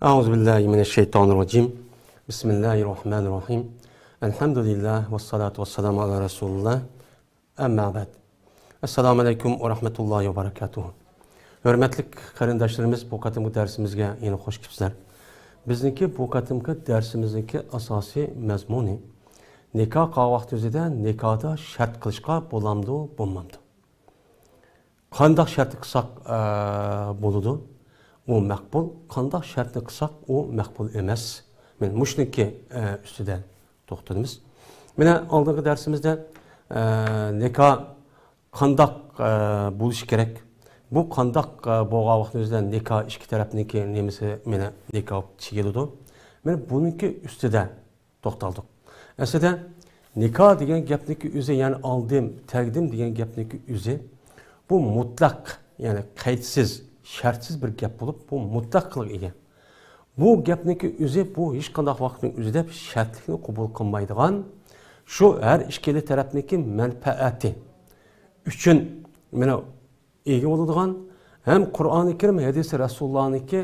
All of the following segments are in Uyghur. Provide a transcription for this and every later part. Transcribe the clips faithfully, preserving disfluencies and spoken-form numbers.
أعوذ بالله من الشيطان الرجيم. بسم الله الرحمن الرحيم. الحمد لله والصلاة والسلام على رسول الله. أما بعد. السلام عليكم ورحمة الله وبركاته. ھۆرمەتلىك قېرىنداشلىرىمىز، بۇ قېتىمقى دەرسىمىزگە يەنە خوش كېلىپسىلەر. بىزنىڭكى بۇ قېتىمقى دەرسىمىزنىڭكى ئاساسىي مەزمۇنى نىكاھ قىلغان ۋاقتى ئۆزىدە نىكاھدا شەرت قىلىشقا بولامدۇ، بولمامدۇ؟ قانداق شەرتنى قىلساق، ئە، بولىدۇ؟ ئۇ مەقبۇل. قانداق شەرتنى قىلساق، ئۇ مەقبۇل ئەمەس. مانا مۇشۇنىڭكى، ئە، ئۈستىدە توختىلىمىز. مانا ئالدىنقى دەرسىمىزدە، ئە، نىكاھ قانداق، ئە، بولۇشى كېرەك؟ بۇ قانداق، ئە، بولغان ۋاقتىمىزدا نىكاھ ئىككى تەرەپنىڭكى نېمىسى، مانا نىكاھ چېكىلىدۇ؟ مانا بۇنىڭكى ئۈستىدە توختالدۇق. ئەسلىدە، نىكاھ دېگەن گەپنىڭكى ئۆزى، يەنى ئالدىم، تەگدىم دېگەن گەپنىڭكى ئۆزى، بۇ مۇتلەق، يەنى قەيتسىز، شەرتسىز بىر گەپ بولۇپ، بۇ مۇتلەقلىققا ئىگە. بۇ گەپنىڭكى ئۆزى، بۇ ھېچقانداق ۋاقىتنىڭ ئۆزىدە شەرتلىكنى قوبۇل قىلمايدىغان، شۇ ھەر ئىككىلى تەرەپنىڭكى مەنپەئەتى ئۈچۈن، مانا، ئىگە بولىدىغان ھەم قۇرئانى كەرىم، ھەدىسى رەسۇلۇللانىڭكى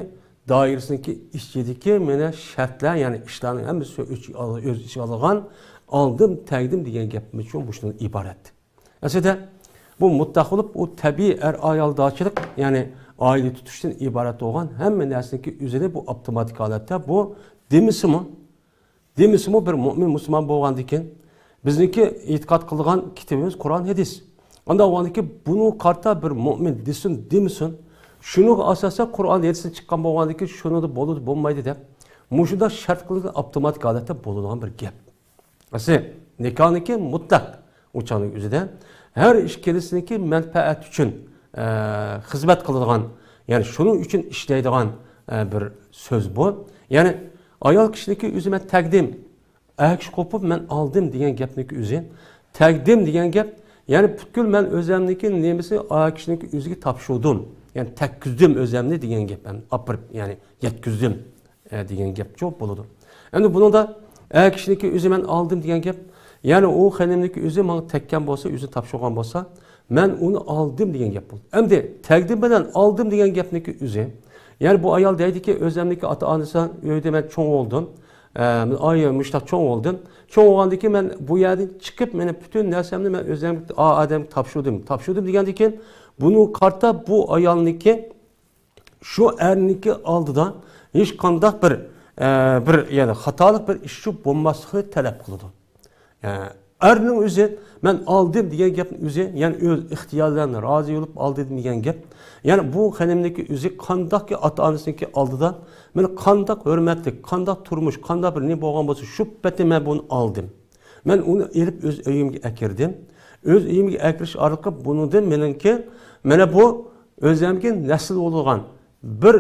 دائىرىسىنىڭكى ئىچىدىكى مانا شەرتلەر، يەنى ئىشلارنىڭ ھەممىسى ئۆز ئىچىگە ئال-، ئۆز ئىچىگە ئالىدىغان ئالدىم، تەگدىم دېگەن گەپمىزچۇ مۇشۇنىڭدىن ئىبارەت. ئەسلىدە بۇ مۇتلەق بولۇپ، ئۇ تەبىئىي ئەر-ئايالدارچىلىق، يەنى ئائىلە تۇتۇشتىن ئىبارەت بولغان ھەممە نەرسىنىڭكى ئۆزىنى بۇ ئاپتوماتىك ھالەتتە بۇ دېمىسىمۇ، دېمىسىمۇ، بىر مۆمىن مۇسۇلمان بولغاندىكىن، بىزنىڭكى ئېتىقاد قىلىدىغان كىتابىمىز قۇرئان، ھەدىس. ئانداق بولغاندىكىن، بۇنىڭغا قارىتا بىر مۆمىن دېسۇن، دېمىسۇن، شۇنىڭغا ئاساسەن قۇرئان، ھەدىستىن چىققان بولغاندىكىن، شۇنىڭدا بولىدۇ، بولمايدۇ دەپ، مۇشۇنداق شەرت قىلىنغان ئاپتوماتىك ھالەتتە بولىدىغان بىر گەپ. ئەسلى نىكاھنىڭكى مۇتلەق ئۇ چاغنىڭ ئۆزىدە ھەر ئىككىلىسىنىڭكى مەنپەئەت ئۈچۈن، ئە، خىزمەت قىلىدىغان، يەنى شۇنىڭ ئۈچۈن ئىشلەيدىغان، ئە، بىر سۆز بۇ. يەنى ئايال كىشىنىڭكى ئۆزى مەن تەگدىم، ئەر كىشى قوپۇپ مەن ئالدىم دېگەن گەپنىڭكى ئۆزى. تەگدىم دېگەن گەپ، يەنى پۈتكۈل مەن ئۆزەمنىڭكى نېمىسى ئايال كىشىنىڭكى ئۆزىگە تاپشۇردۇم. يەنى تەگكۈزدۈم ئۆزەمنى دېگەن گەپ. يەنى ئاپىرىپ، يەنى يەتكۈزدۈم، ئە، دېگەن گەپچۇ بولىدۇ. ئەمدى بۇنىڭدا ئەر كىشىنىڭكى ئۆزى مەن ئالدىم دېگەن گەپ، يەنى ئۇ خېنىمنىڭكى ئۆزى ماڭا تەگكەن بولسا، ئۆزىنى تاپشۇرغان بولسا، مەن ئۇنى ئالدىم دېگەن گەپ بولدى. ئەمدى تەگدىم بىلەن ئالدىم دېگەن گەپنىڭكى ئۆزى، يەنى بۇ ئايال دەيدىكى، ئۆزەمنىڭكى ئاتا-ئانىسى ئۆيدە مەن چوڭ بولدۇم. ئە، ئاي، مۇشتاق چوڭ بولدىم. چوڭ بولغاندىن كېيىن مەن بۇ يەردىن چىقىپ، مېنىڭ پۈتۈن نەرسەمنى مەن ئۆزەم، ئا-، ئادەمگە تاپشۇردۇم. تاپشۇردۇم دېگەندىن كېيىن، بۇنىڭغا قارىتا بۇ ئايالنىڭكى شۇ ئەرنىڭكى ئالدىدا ھېچقانداق بىر، ئە، بىر، يەنى خاتالىق بىر ئىش بولماسلىقنى تەلەپ قىلىدۇ. ئە، ئەرنىڭ ئۆزى مەن ئالدىم دېگەن گەپنىڭ ئۆزى، يەنى ئۆز ئىختىيارى بىلەن رازى بولۇپ ئالدىم دېگەن گەپ. يەنى بۇ خېنىمنىڭكى ئۆزى قانداقكى ئاتا-ئانىسىنىڭكى ئالدىدا، مانا قانداق ھۆرمەتلىك، قانداق تۇرمۇش، قانداق بىر نېمە بولغان بولسا، شۇ پېتى مەن بۇنى ئالدىم. مەن ئۇنى ئېلىپ ئۆز ئۆيۈمگە ئەكىردىم. ئۆز ئۆيۈمگە ئەكىرىش ئارقىلىق بۇنىڭدىن مېنىڭكى، مانا بۇ ئۆزەمگە نەسىل بولىدىغان، بىر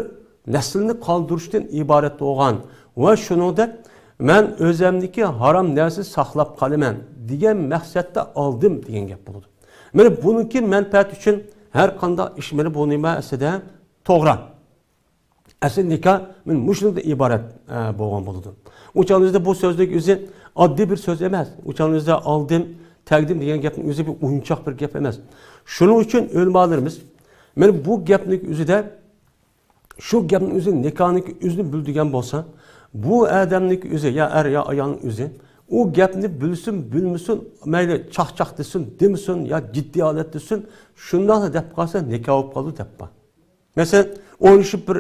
نەسىلنى قالدۇرۇشتىن ئىبارەت بولغان ۋە شۇنىڭدەك مەن ئۆزەمدىكى ھارام نەرسىنى ساقلاپ قالىمەن دېگەن مەقسەتتە ئالدىم دېگەن گەپ بولىدۇ. مانا بۇنىڭكى مەنپەئەت ئۈچۈن ھەر قانداق ئىش، مانا بۇ نېمە ئەسلىدە توغرا. ئەسلى نىكاھ مانا مۇشۇنىڭدىن ئىبارەت، ئە، بولغان بولىدۇ. ئۇ چاغنىڭىزدا بۇ سۆزنىڭ ئۆزى ئاددىي بىر سۆز ئەمەس. ئۇ چاغنىڭىزدا ئالدىم، تەگدىم دېگەن گەپنىڭ ئۆزى بىر ئويۇنچاق بىر گەپ ئەمەس. شۇنىڭ ئۈچۈن ئۆلىمالىرىمىز مانا بۇ گەپنىڭ ئۆزىدە، شۇ گەپنىڭ ئۆزى نىكاھنىڭكى ئۆزىنى بىلدۈرگەن بولسا، بۇ ئادەمنىڭكى ئۆزى، يا ئەر، يا ئايالنىڭ ئۆزى ئۇ گەپنى بىلسۇن، بىلمىسۇن، مەيلى چاقچاق دېسۇن، دېمىسۇن، يا جىددىي ھالەت دېسۇن، شۇنداقلا دەپ قالسا نىكاھ بولۇپ قالىدۇ دەپ بار. مەسىلەن، ئوينىشىپ بىر،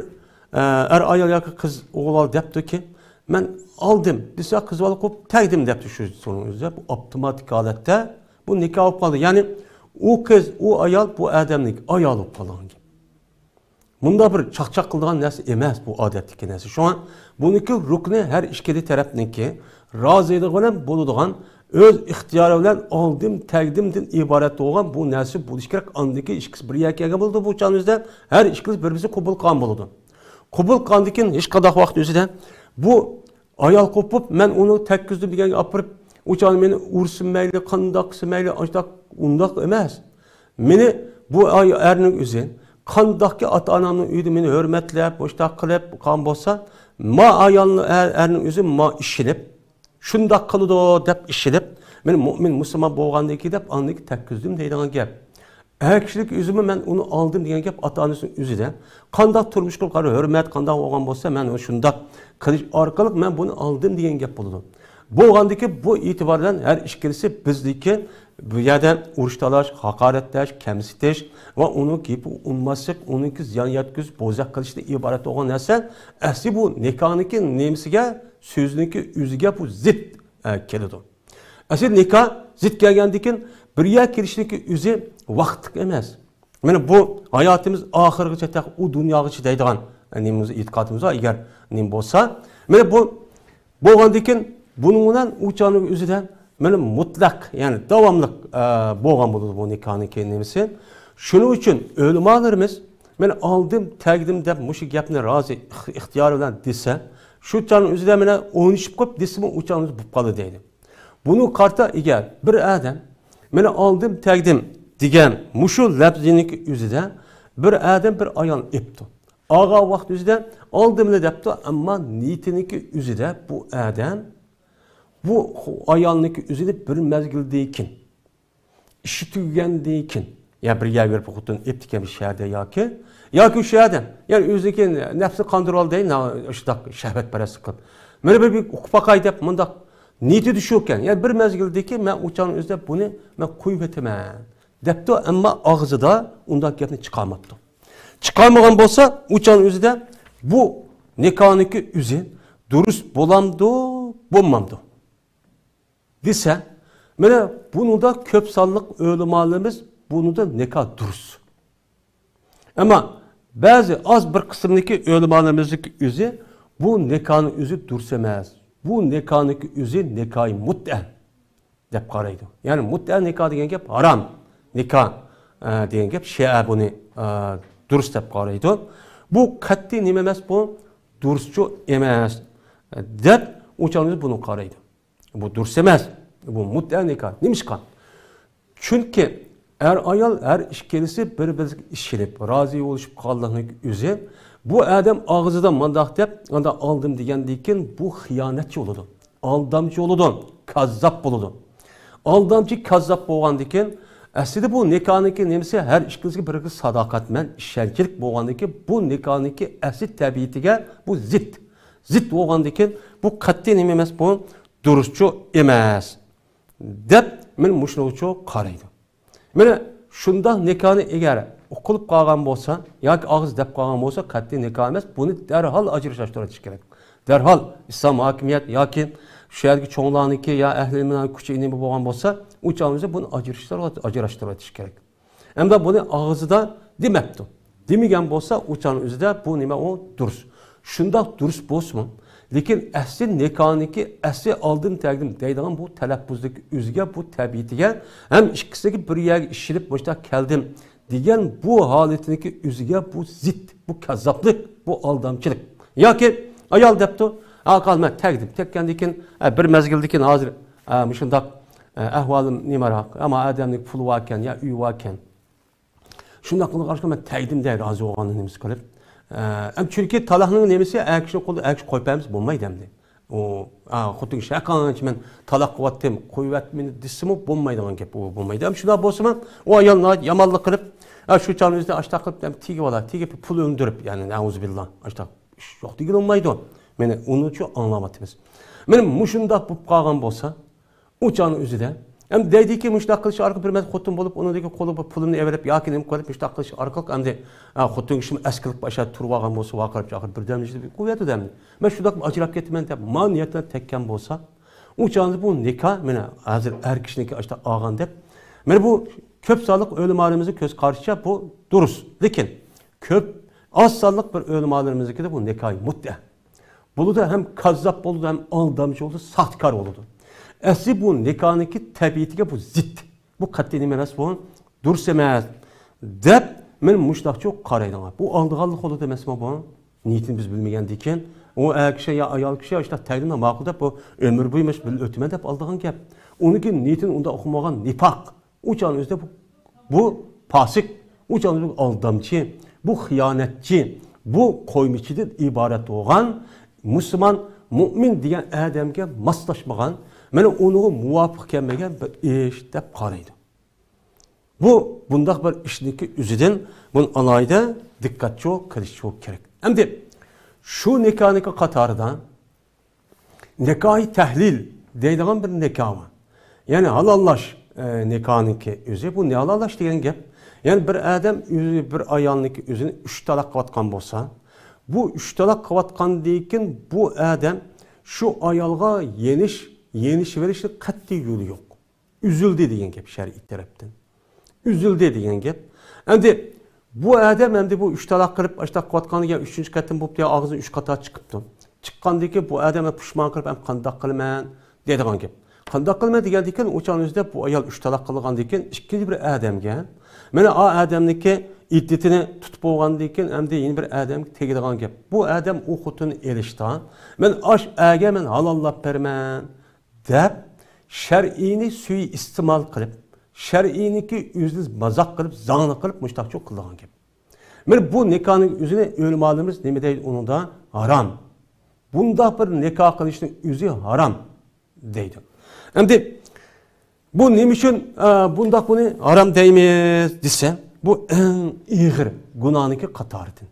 ئە، ئەر ئايال ياكى قىز ئوغۇل بالا دەپتۇكى، مەن ئالدىم دېسە، قىز بالا قوپۇپ تەگدىم دەپتۇ شۇ سورۇننىڭ ئۆزىدە. بۇ ئاپتوماتىك ھالەتتە بۇ نىكاھ بولۇپ قالدى. يەنى ئۇ قىز، ئۇ ئايال بۇ ئادەمنىڭكى ئايالى بولۇپ قالغان گەپ. مۇنداق بىر چاقچاق قىلىدىغان نەرسە ئەمەس بۇ ئادەتتىكى نەرسە. شۇڭا بۇنىڭكى رۇكنى ھەر ئىككىلى تەرەپنىڭكى رازىلىقى بىلەن بولىدىغان، ئۆز ئىختىيارى بىلەن ئالدىم، تەگدىمدىن ئىبارەت بولغان بۇ نەرسە بولۇشى كېرەك. ئاندىن كېيىن ئىككىسى بىر يەرگە كەلگەن بولىدۇ. بۇ چاغنىڭ ئۆزىدە ھەر ئىككىلىسى بىر-بىرسىنى قوبۇل قىلغان بولىدۇ. قوبۇل قىلغاندىن كېيىن ھېچقانداق ۋاقىت ئۆزىدە بۇ ئايال قوپۇپ، مەن ئۇنى تەگكۈزدۈم دېگەنگە ئاپىرىپ، ئۇ چاغدا مېنى ئۇرسۇن مەيلى، قانداق قىلسا مەيلى، ئاشۇنداق، ئۇنداق ئەمەس. مېنى بۇ ئاي-، ئەرنىڭ ئۆزى قانداقكى ئاتا-ئانامنىڭ ئۆيىدە مېنى ھۆرمەتلەپ، مۇشۇنداق قىلىپ قالغان بولسا، ما ئايالنىڭ، ئەر-، ئەرنىڭ ئۆزى ما ئىشىنىپ، شۇنداق قىلىدۇ دەپ ئىشىنىپ، مېنى مۆمىن مۇسۇلمان بولغاندىكى دەپ ئاندىن كېيىن تەگكۈزدۈم دەيدىغان گەپ. ئەر كىشىنىڭكى ئۆزىمۇ مەن ئۇنى ئالدىم دېگەن گەپ ئاتا-ئانىسىنىڭ ئۆزىدە. قانداق تۇرمۇش قىلىپ، قاراپ، ھۆرمەت قانداق بولغان بولسا، مەن ئۇنى شۇنداق قىلىش ئارقىلىق مەن بۇنى ئالدىم دېگەن گەپ بولىدۇ. بولغاندىكىن بۇ ئېتىبار بىلەن ھەر ئىككىلىسى بىزدىكى بۇ يەردە ئۇرۇش تالاش، ھاقارەتلەش، كەمسىتىش ۋە ئۇنىڭ گېپىگە ئۇنىماسلىق، ئۇنىڭكى زىيان يەتكۈزۈپ، بوزەك قىلىشتىن ئىبارەت بولغان نەرسە، ئەسلى بۇ نىكاھنىڭكى نېمىسىگە، سۆزنىڭكى ئۆزىگە بۇ زىت، ئە، كېلىدۇ. ئەسلى نىكاھ زىت كەلگەندىكىن بىر يەر كېلىشنىڭكى ئۆزى ۋاقىتلىق ئەمەس. مانا بۇ ھاياتىمىز ئاخىرغىچە تەق ئۇ دۇنياغىچە دەيدىغان، ئە، نېمىمىز، ئېتىقادىمىز بار. ئەگەر نېمە بولسا، مانا بۇ بولغاندىكىن بۇنىڭ بىلەن ئۇ چاغنىڭ ئۆزىدە مانا مۇتلەق، يەنى داۋاملىق، ئە، بولغان بولىدۇ بۇ نىكاھنىڭكى نېمىسى. شۇنىڭ ئۈچۈن ئۆلىمالىرىمىز مانا ئالدىم، تەگدىم دەپ مۇشۇ گەپنى رازى ئىخ-، ئىختىيارى بىلەن دېسە، شۇ چاغنىڭ ئۆزىدە مانا ئوينىشىپ قويۇپ دېسىمۇ ئۇ چاغنىڭ ئۆزى بولۇپ قالىدۇ دەيدۇ. بۇنىڭغا قارىتا ئەگەر بىر ئادەم مانا ئالدىم، تەگدىم دېگەن مۇشۇ لەپزىنىڭكى ئۆزىدە بىر ئادەم بىر ئايالنى ئېپتۇ. ئالغان ۋاقىت ئۆزىدە ئالدىملا دەپتۇ، ئەمما نىيىتىنىڭكى ئۆزىدە بۇ ئادەم بۇ خو-، ئايالنىڭكى ئۆزىنى بىر مەزگىلدىن كېيىن، ئىشى تۈگىگەندىن كېيىن، يا بىر يەرگە بېرىپ خوتۇن ئېپتىكەن بىر شەھەردە ياكى، ياكى شۇ يەردە، يەنى ئۆزىنىڭكى نەپسىنى قاندۇرۇۋالدى، نا-، شۇنداق شەھۋەتپەرەسلىك قىلىپ. مانا بىر، بىر ئۇقۇپ باقاي دەپ مۇنداق نىيىتىدە شۇكەن. يەنى بىر مەزگىلدىكى مەن ئۇ چاغنىڭ ئۆزىدە بۇنى مەن قويۇۋېتىمەن دەپتۇ، ئەمما ئاغزىدا ئۇنداق گەپنى چىقارماپتۇ. چىقارمىغان بولسا، ئۇ چاغنىڭ ئۆزىدە بۇ نىكاھنىڭكى ئۆزى دۇرۇس بولامدۇ، بولمامدۇ دېسە، مانا بۇنىڭدا كۆپ سانلىق ئۆلىمالىرىمىز بۇنىڭدا نىكاھ دۇرۇس. ئەمما بەزى ئاز بىر قىسىمدىكى ئۆلىمالىرىمىزنىڭكى ئۆزى بۇ نىكاھنىڭ ئۆزى دۇرۇس ئەمەس. بۇ نىكاھنىڭكى ئۆزى نىكاھى مۇتئە دەپ قارايدۇ. يەنى مۇتئە نىكاھ دېگەن گەپ ھارام نىكاھ، ئە، دېگەن گەپ شىئە بۇنى، ئە، دۇرۇس دەپ قارايدۇ. بۇ قەتئىي نېمە ئەمەس، بۇ دۇرۇسچۇ ئەمەس، ئە، دەپ ئۇ چاغدا بۇنى قارايدۇ. بۇ دۇرۇس ئەمەس. بۇ مۇتئە نىكاھ. نېمىشقا؟ چۈنكى ئەر-ئايال ھەر ئىككىلىسى بىر-بىرىگە ئىشىنىپ، رازى بولۇشۇپ قالغانلىقنىڭ ئۆزى، بۇ ئادەم ئاغزىدا مانداق دەپ، ئانداق ئالدىم دېگەندىن كېيىن بۇ خىيانەتچى بولىدۇ. ئالدامچى بولىدۇ. كاززاپ بولىدۇ. ئالدامچى، كاززاپ بولغاندىن كېيىن، ئەسلىدە بۇ نىكاھنىڭكى نېمىسى؟ ھەر ئىككىلىسىگە بىر-بىرىگە ساداقەتمەن، ئىشەنچلىك بولغاندىن كېيىن، بۇ نىكاھنىڭكى ئەسلى تەبىئىتىگە بۇ زىت. زىت بولغاندىن كېيىن، بۇ قەتئىي نېمە ئەمەس، بۇ دۇرۇسچۇ ئەمەس، دەپ مەن مۇشۇنىڭغىچۇ قارايدۇ. مانا شۇنداق نىكاھنى ئەگەر ئۇقۇلۇپ قالغان بولسا ياكى ئاغزى دەپ قالغان بولسا، قەتئىي نىكاھ ئەمەس، بۇنى دەرھال ئاجرىشاشتۇرۇۋېتىش كېرەك. دەرھال ئىسلام ھاكىمىيەت ياكى شۇ يەردىكى چوڭلارنىڭكى يا ئەھلى ئىلمىنىڭ كۈچى ئىنى بولغان بولسا، ئۇ چاغنىڭ ئۆزى بۇنى ئاجرىشتۇرۇۋېتىش كېرەك. ئەمدى بۇنى ئاغزىدا دېمەپتۇ. دېمىگەن بولسا، ئۇ چاغنىڭ ئۆزىدە بۇ نېمە ئۇ دۇرۇس. شۇنداق دۇرۇس بولسىمۇ، لېكىن ئەسلى نىكاھنىڭكى ئەسلى ئالدىم تەگدىم دەيدىغان بۇ تەلەپپۇزدىكى ئۆزىگە، بۇ تەبىئىتىگە ھەم ئىككىسىگە بىر يەرگە ئىشىنىپ مۇشۇنداق كەلدىم دېگەن بۇ ھالىتىنىڭكى ئۆزىگە بۇ زىت، بۇ كاززاپلىق، بۇ ئالدامچىلىق. ياكى ئايال دەپتۇ، ھا، قال، مەن تەگدىم. تەگكەندىن كېيىن، ھە، بىر مەزگىلدىن كېيىن ھازىر، ھە، مۇشۇنداق، ھە، ئەھۋالىم نېمىراق، ئەمما ئادەمنىڭ پۇلى باركەن يا ئۆيى باركەن. شۇنداق قىلغاچقا مەن تەگدىم دەي رازى بولغاننى نېمىسى قىلىپ. ئە، ئەم، چۈنكى تالاقنىڭ نېمىسى ئەر كىشىنى قولىدا ئەر كىشى قويۇپ بەرمىسە بولمايدۇ ئەمدى. ئۇ، ئا، خوتۇن كىشى ھەققانچە مەن تالاق قىلىۋاتتىم، قويۇۋەتمىدى دېسىمۇ بولمايدىغان گەپ، ئۇ بولمايدۇ. ئەم، شۇنداق بولسىمۇ ئۇ ئايال ناھايىتى يامانلىق قىلىپ، ئا، شۇ چاغنىڭ ئۆزىدە ئاشتاق قىلىپ، ئەم، تېگىپ ئالا، تېگىپ پۇل ئۈندۈرۈپ، يەنى، نەئۇزۇبىللا، ئاشتاق ئىش يوق دېگىلى بولمايدۇ. مانا ئۇنىچۇ ئاڭلاۋاتىمىز. مانا مۇشۇنداق بولۇپ قالغان بولسا، ئۇ چاغنىڭ ئۆزىدە. ئەمدى دەيدىكى، مۇشۇنداق قىلىش ئارقىلىق بىر مەزگىل خوتۇن بولۇپ، ئۇنىڭدىكى قولىغا پۇلىنى ئەۋېرىپ ياكى نېمە قىلىپ، مۇشۇنداق قىلىش ئارقىلىق ئەمدى، ئا، خوتۇن كىشىمۇ ئەسكىلىپ ئاشۇ تۇرۇۋالغان بولسا، ۋارقىراپ چاقىرىپ، بىردەمنى ئىچىدە قويۇۋېتىدۇ ئەمدى. مەن شۇنداق ئاجراپ كېتىمەن دەپ، ما نىيەت بىلەن تەگكەن بولسا، ئۇ چاغدا بۇ نىكاھ، مانا، ھازىر ئەر كىشىنىڭكى ئاشۇنداق ئالغان دەپ، مانا بۇ كۆپ سانلىق ئۆلىمالىرىمىزنىڭ كۆز قارىشىچە بۇ دۇرۇس. لېكىن كۆپ، ئاز سانلىق بىر ئۆلىمالىرىمىزنىڭكىدە بۇ نىكاھى مۇتئە. بولىدۇ ھەم كاززاپ بولىدۇ، ھەم ئالدامچى بولىدۇ، ساختىكار بولىدۇ. ئەسلى بۇ نىكاھنىڭكى تەبىئىتىگە بۇ زىت. بۇ قەتئىي نېمە ئەمەس بۇ؟ دۇرۇس ئەمەس. دەپ، مەن مۇشۇنداقچۇ قارايدىغان. بۇ ئالدىغانلىق بولىدۇ ئەمەسمۇ بۇ؟ نىيىتىنى بىز بىلمىگەندىكىن، ئۇ ئەر كىشى يا ئايال كىشى ئاشۇنداق تەگدىمۇ ماقۇل دەپ، بۇ ئۆمۈر بويى مۇشۇ بىللە ئۆتىمەن دەپ ئالدىغان گەپ. ئۇنىڭكى نىيىتىنى ئۇنداق ئۇقمىغان نىپاق. ئۇ چاغنىڭ ئۆزىدە بۇ، بۇ پاسىق، ئۇ چاغنىڭ ئۆزىدە ئالدامچى، بۇ خىيانەتچى، بۇ قويمىچىدىن ئىبارەت بولغان مۇسۇلمان، مۇئمىن دېگەن ئادەمگە ماسلاشمىغان، مانا ئۇنىڭغا مۇۋاپىق كەلمىگەن بىر ئىش دەپ قارايدۇ. بۇ، بۇنداق بىر ئىشنىڭكى ئۆزىدىن بۇنى ئالاھىدە دىققەتچۇ قىلىشچۇ كېرەك. ئەمدى شۇ نىكاھنىڭكى قاتارىدا نىكاھى تەھلىل دەيدىغان بىر نىكاھ بار. يەنى ھالاللاش، ئە، نىكاھنىڭكى ئۆزى، بۇ نە ھالاللاش دېگەن گەپ؟ يەنى بىر ئادەم ئۆزى، بىر ئايالنىڭكى ئۆزىنى ئۈچ تالاق قىلىۋاتقان بولسا، بۇ ئۈچ تالاق قىلىۋاتقاندىن كېيىن بۇ ئادەم شۇ ئايالغا يېنىش، يېنىشىۋېرىشنىڭ قەتئىي يولى يوق. ئۈزۈلدى دېگەن گەپ شەرئىي تەرەپتىن. ئۈزۈلدى دېگەن گەپ. ئەمدى بۇ ئادەم ئەمدى بۇ ئۈچ تالاق قىلىپ، ئاشتاق قىلىۋاتقان دېگەن ئۈچىنچى قېتىم بوپتۇ، يا ئاغزىدىن ئۈچ قاتا چىقىپتۇ. چىققاندىن كېيىن بۇ ئادەم پۇشمان قىلىپ، ئەم قانداق قىلىمەن دەيدىغان گەپ. قانداق قىلىمەن دېگەندىن كېيىن، ئۇ چاغنىڭ ئۆزىدە بۇ ئايال ئۈچ تالاق قىلغاندىن كېيىن ئىككىنچى بىر ئادەمگە، مانا ئا ئادەمنىڭكى ئىددىتىنى تۇتۇپ بولغاندىن كېيىن ئەمدى يەنە بىر ئادەمگە تېگىدىغان گەپ. بۇ ئادەم ئۇ خوتۇننى ئېلىشتا، مەن ئاش ئەگە مەن ھالاللاپ بېرىمەن دەپ، شەرئىينى سۇيىئىستېمال قىلىپ، شەرئىينىڭكى ئۆزىنى مازاق قىلىپ، زاڭلىق قىلىپ، مۇشتاقچۇ قىلىدىغان گەپ. مانا بۇ نىكاھنىڭ ئۆزىنى ئۆلىمالىرىمىز نېمە دەيدۇ ئۇنىڭدا؟ ھارام. بۇنداق بىر نىكاھ قىلىشنىڭ ئۆزى ھارام دەيدۇ. ئەمدى بۇ نېمە ئۈچۈن، ئە، بۇنداق بۇنى ھارام دەيمىز دېسە، بۇ ئەڭ ئېغىر گۇناھنىڭكى قاتارىدىن.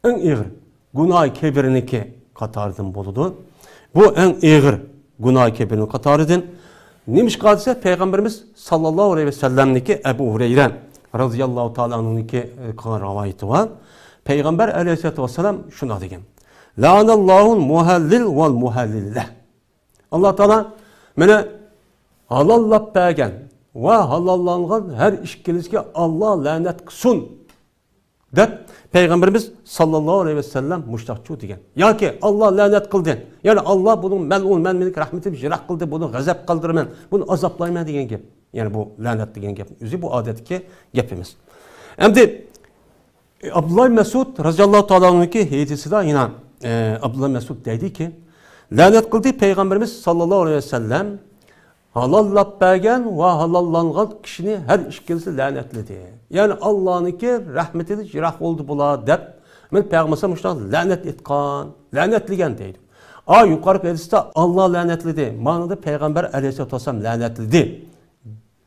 ئەڭ ئېغىر گۇناھى كەبىرىنىڭكى قاتارىدىن بولىدۇ. بۇ ئەڭ ئېغىر گۇناھى كەبىرىنىڭ قاتارىدىن. نېمىشقا دېسە، پەيغەمبىرىمىز ساللاللاھۇ ئەلەيھى ۋەسەللەمنىڭكى ئەبۇ ھۇرەيرە رازىياللاھۇ تائالا ئەنھۇنىڭكى، ئە، قىلغان رىۋايىتى بار. پەيغەمبەر ئەلەيھىسسالاتۇ ۋەسسالام شۇنداق دېگەن: لەئەنەللاھۇل مۇھەللىل ۋەل مۇھەللىلە. ئاللا تائالا مانا ھالاللاپ بەرگەن ۋە ھالاللانغان ھەر ئىككىلىسىگە ئاللا لەنەت قىلسۇن. دەپ پەيغەمبىرىمىز ساللاللاھۇ ئەلەيھى ۋەسەللەم مۇشتاقچۇ دېگەن. ياكى ئاللا لەنەت قىلدى. يەنى ئاللا بۇنىڭ مەلئۇن، مەن مېنىڭ رەھمىتىمنى يىراق قىلدى، بۇنى غەزەپ قىلدۇرىمەن، بۇنى ئازابلايمەن دېگەن گەپ. يەنى بۇ لەنەت دېگەن گەپنىڭ ئۆزى بۇ ئادەتتىكى گەپ ئەمەس. ئەمدى ئابدۇللا مەسئۇد رازىياللاھۇ تائالا ئەنھۇنىڭكى ھەدىسىدە يەنە، ئە، ئابدۇللا مەسئۇد دەيدىكى، لەنەت قىلدى پەيغەمبىرىمىز ساللاللاھۇ ئەلەيھى ۋەسەللەم، ھالاللاپ بەرگەن ۋە ھالاللانغان كىشىنى ھەر ئىككىلىسى لەنەتلىدى. يەنى ئاللانىڭكى رەھمىتىدىن يىراق بولدى بۇلار دەپ، مانا پەيغەمبەر مۇشۇنداق لەنەت ئېيتقان، لەنەتلىگەن دەيدۇ. ئا، يۇقىرىقى ھەدىستە ئاللا لەنەتلىدى، مانىدا پەيغەمبەر ئەلەيھىسسالاتۇ ۋەسسالام لەنەتلىدى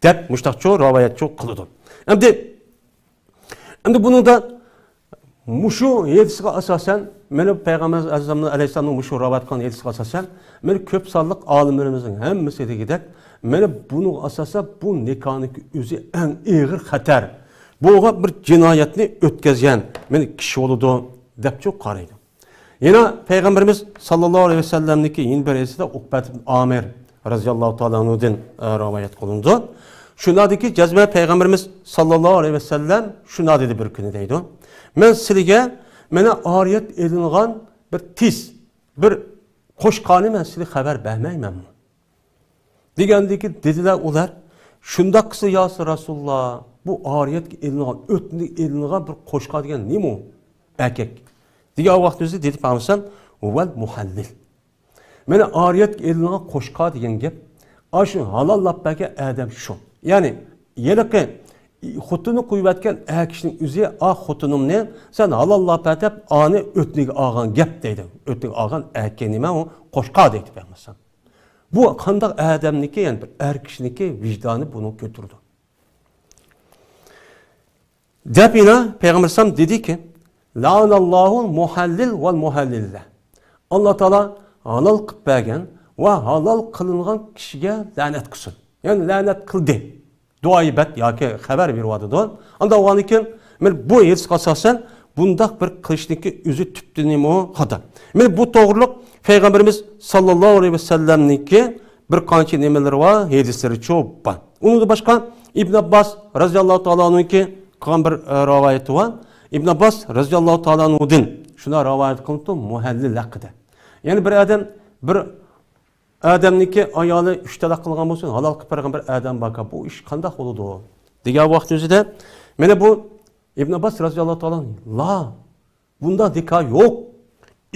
دەپ مۇشۇنداقچۇ رىۋايەتچۇ قىلىدۇ. ئەمدى ئەمدى بۇنىڭدا مۇشۇ ھەدىسكە ئاساسەن، مانا پەيغەمبەر ئەزەمنىڭ ئەلەيھىسسالامنىڭ مۇشۇ رىۋايەت قىلغان ھەدىسكە ئاساسەن، مانا كۆپ سانلىق ئالىملىرىمىزنىڭ ھەممىسى دېگۈدەك، مانا بۇنىڭغا ئاساسەن بۇ نىكاھنىڭكى ئۆزى ئەڭ ئېغىر خەتەر. بۇغا بىر جىنايەتنى ئۆتكۈزگەن، مانا كىشى بولىدۇ دەپچۇ قارايدۇ. يەنە پەيغەمبىرىمىز ساللاللاھۇ ئەلەيھى ۋەسەللەمنىڭكى يەنە بىر ھەدىسىدە ئۇقبەت ئىبن ئامىر رازىياللاھۇ تائالا ئەنھۇدىن، ئە، رىۋايەت قىلىنىدۇ. شۇنىڭدىكى جەزمە پەيغەمبىرىمىز ساللاللاھۇ ئەلەيھى ۋەسەللەم شۇنداق دېدى بىر كۈنى دەيدۇ. مەن سىلىگە مانا ئارىيەت ئېلىنغان بىر تىس، بىر قوشقانى مەن سىلىگە خەۋەر بەرمەيمەنمۇ؟ دېگەندىكىن دېدىلەر ئۇلار، شۇنداق قىلسا يا رەسۇلاللا، بۇ ئارىيەتكە ئېلىنغان، ئۆتنە ئېلىنغان بىر قوشقا دېگەن نېمە ئۇ؟ ئەركەك. دېگەن ۋاقتىمىزدا دېدى پەيغەمبەر ھۇۋەل مۇھەللىل. مانا ئارىيەتكە ئېلىنغان قوشقا دېگەن گەپ، ئاشۇ ھالاللاپ بەرگەن ئادەم شۇ. يەنى ھېلىقى خوتۇنى قويۇۋەتكەن ئەر كىشىنىڭ ئۆزى، ئا خوتۇنۇمنى سەن ھالاللاپ بەر دەپ، ئانى ئۆتنىگە ئالغان گەپ دەيدۇ. ئۆتنىگە ئالغان ئەركەك نېمە ئۇ؟ قوشقا دەيدۇ پەيغەمبەر. بۇ قانداق ئادەمنىكى، يەنى بىر ئەر كىشىنىكى ۋىجدانى بۇنى كۆتۈرىدۇ. دەپ يەنە پەيغەمبەر ئەلەيھىسسالام دېدىكى، لەئەنەللاھۇل مۇھەللىل ۋەل مۇھەللىلە. ئاللا تائالا ھالال قىلىپ بەرگەن ۋە ھالال قىلىنغان كىشىگە لەنەت قىلسۇن. يەنى لەنەت قىلدى. دۇئايى بەد ياكى خەۋەر بېرىۋاتىدۇ. ئانداق بولغاندىن كېيىن، مانا بۇ ھەدىسكە ئاساسەن، بۇنداق بىر قىلىشنىڭكى ئۆزى تۈپتىنىمۇ خاتا. مانا بۇ توغرۇلۇق پەيغەمبىرىمىز ساللاللاھۇ ئەلەيھى ۋەسەللەمنىڭكى بىر قانچە نېمىلىرى بار، ھەدىسلىرىچۇ بار. ئۇنىڭدىن باشقا ئىبن ئابباس رازىياللاھۇ تائالا ئەنھۇنىڭكى قىلغان بىر، ئە، رىۋايىتى بار. ئىبن ئابباس رازىياللاھۇ تائالا ئەنھۇدىن شۇنداق رىۋايەت قىلىنىپتۇ، مۇھەللىل ھەققىدە. يەنى بىر ئادەم بىر ئادەمنىڭكى ئايالى ئۈچ تالاق قىلغان بولسۇن، ھالال قىلىپ بەرگەن بىر ئادەم باركەن، بۇ ئىش قانداق بولىدۇ؟ دېگەن ۋاقتىمىزدا، مانا بۇ ئىبن ئابباس رازىياللاھۇ تائالا، لا، بۇنداق نىكاھ يوق.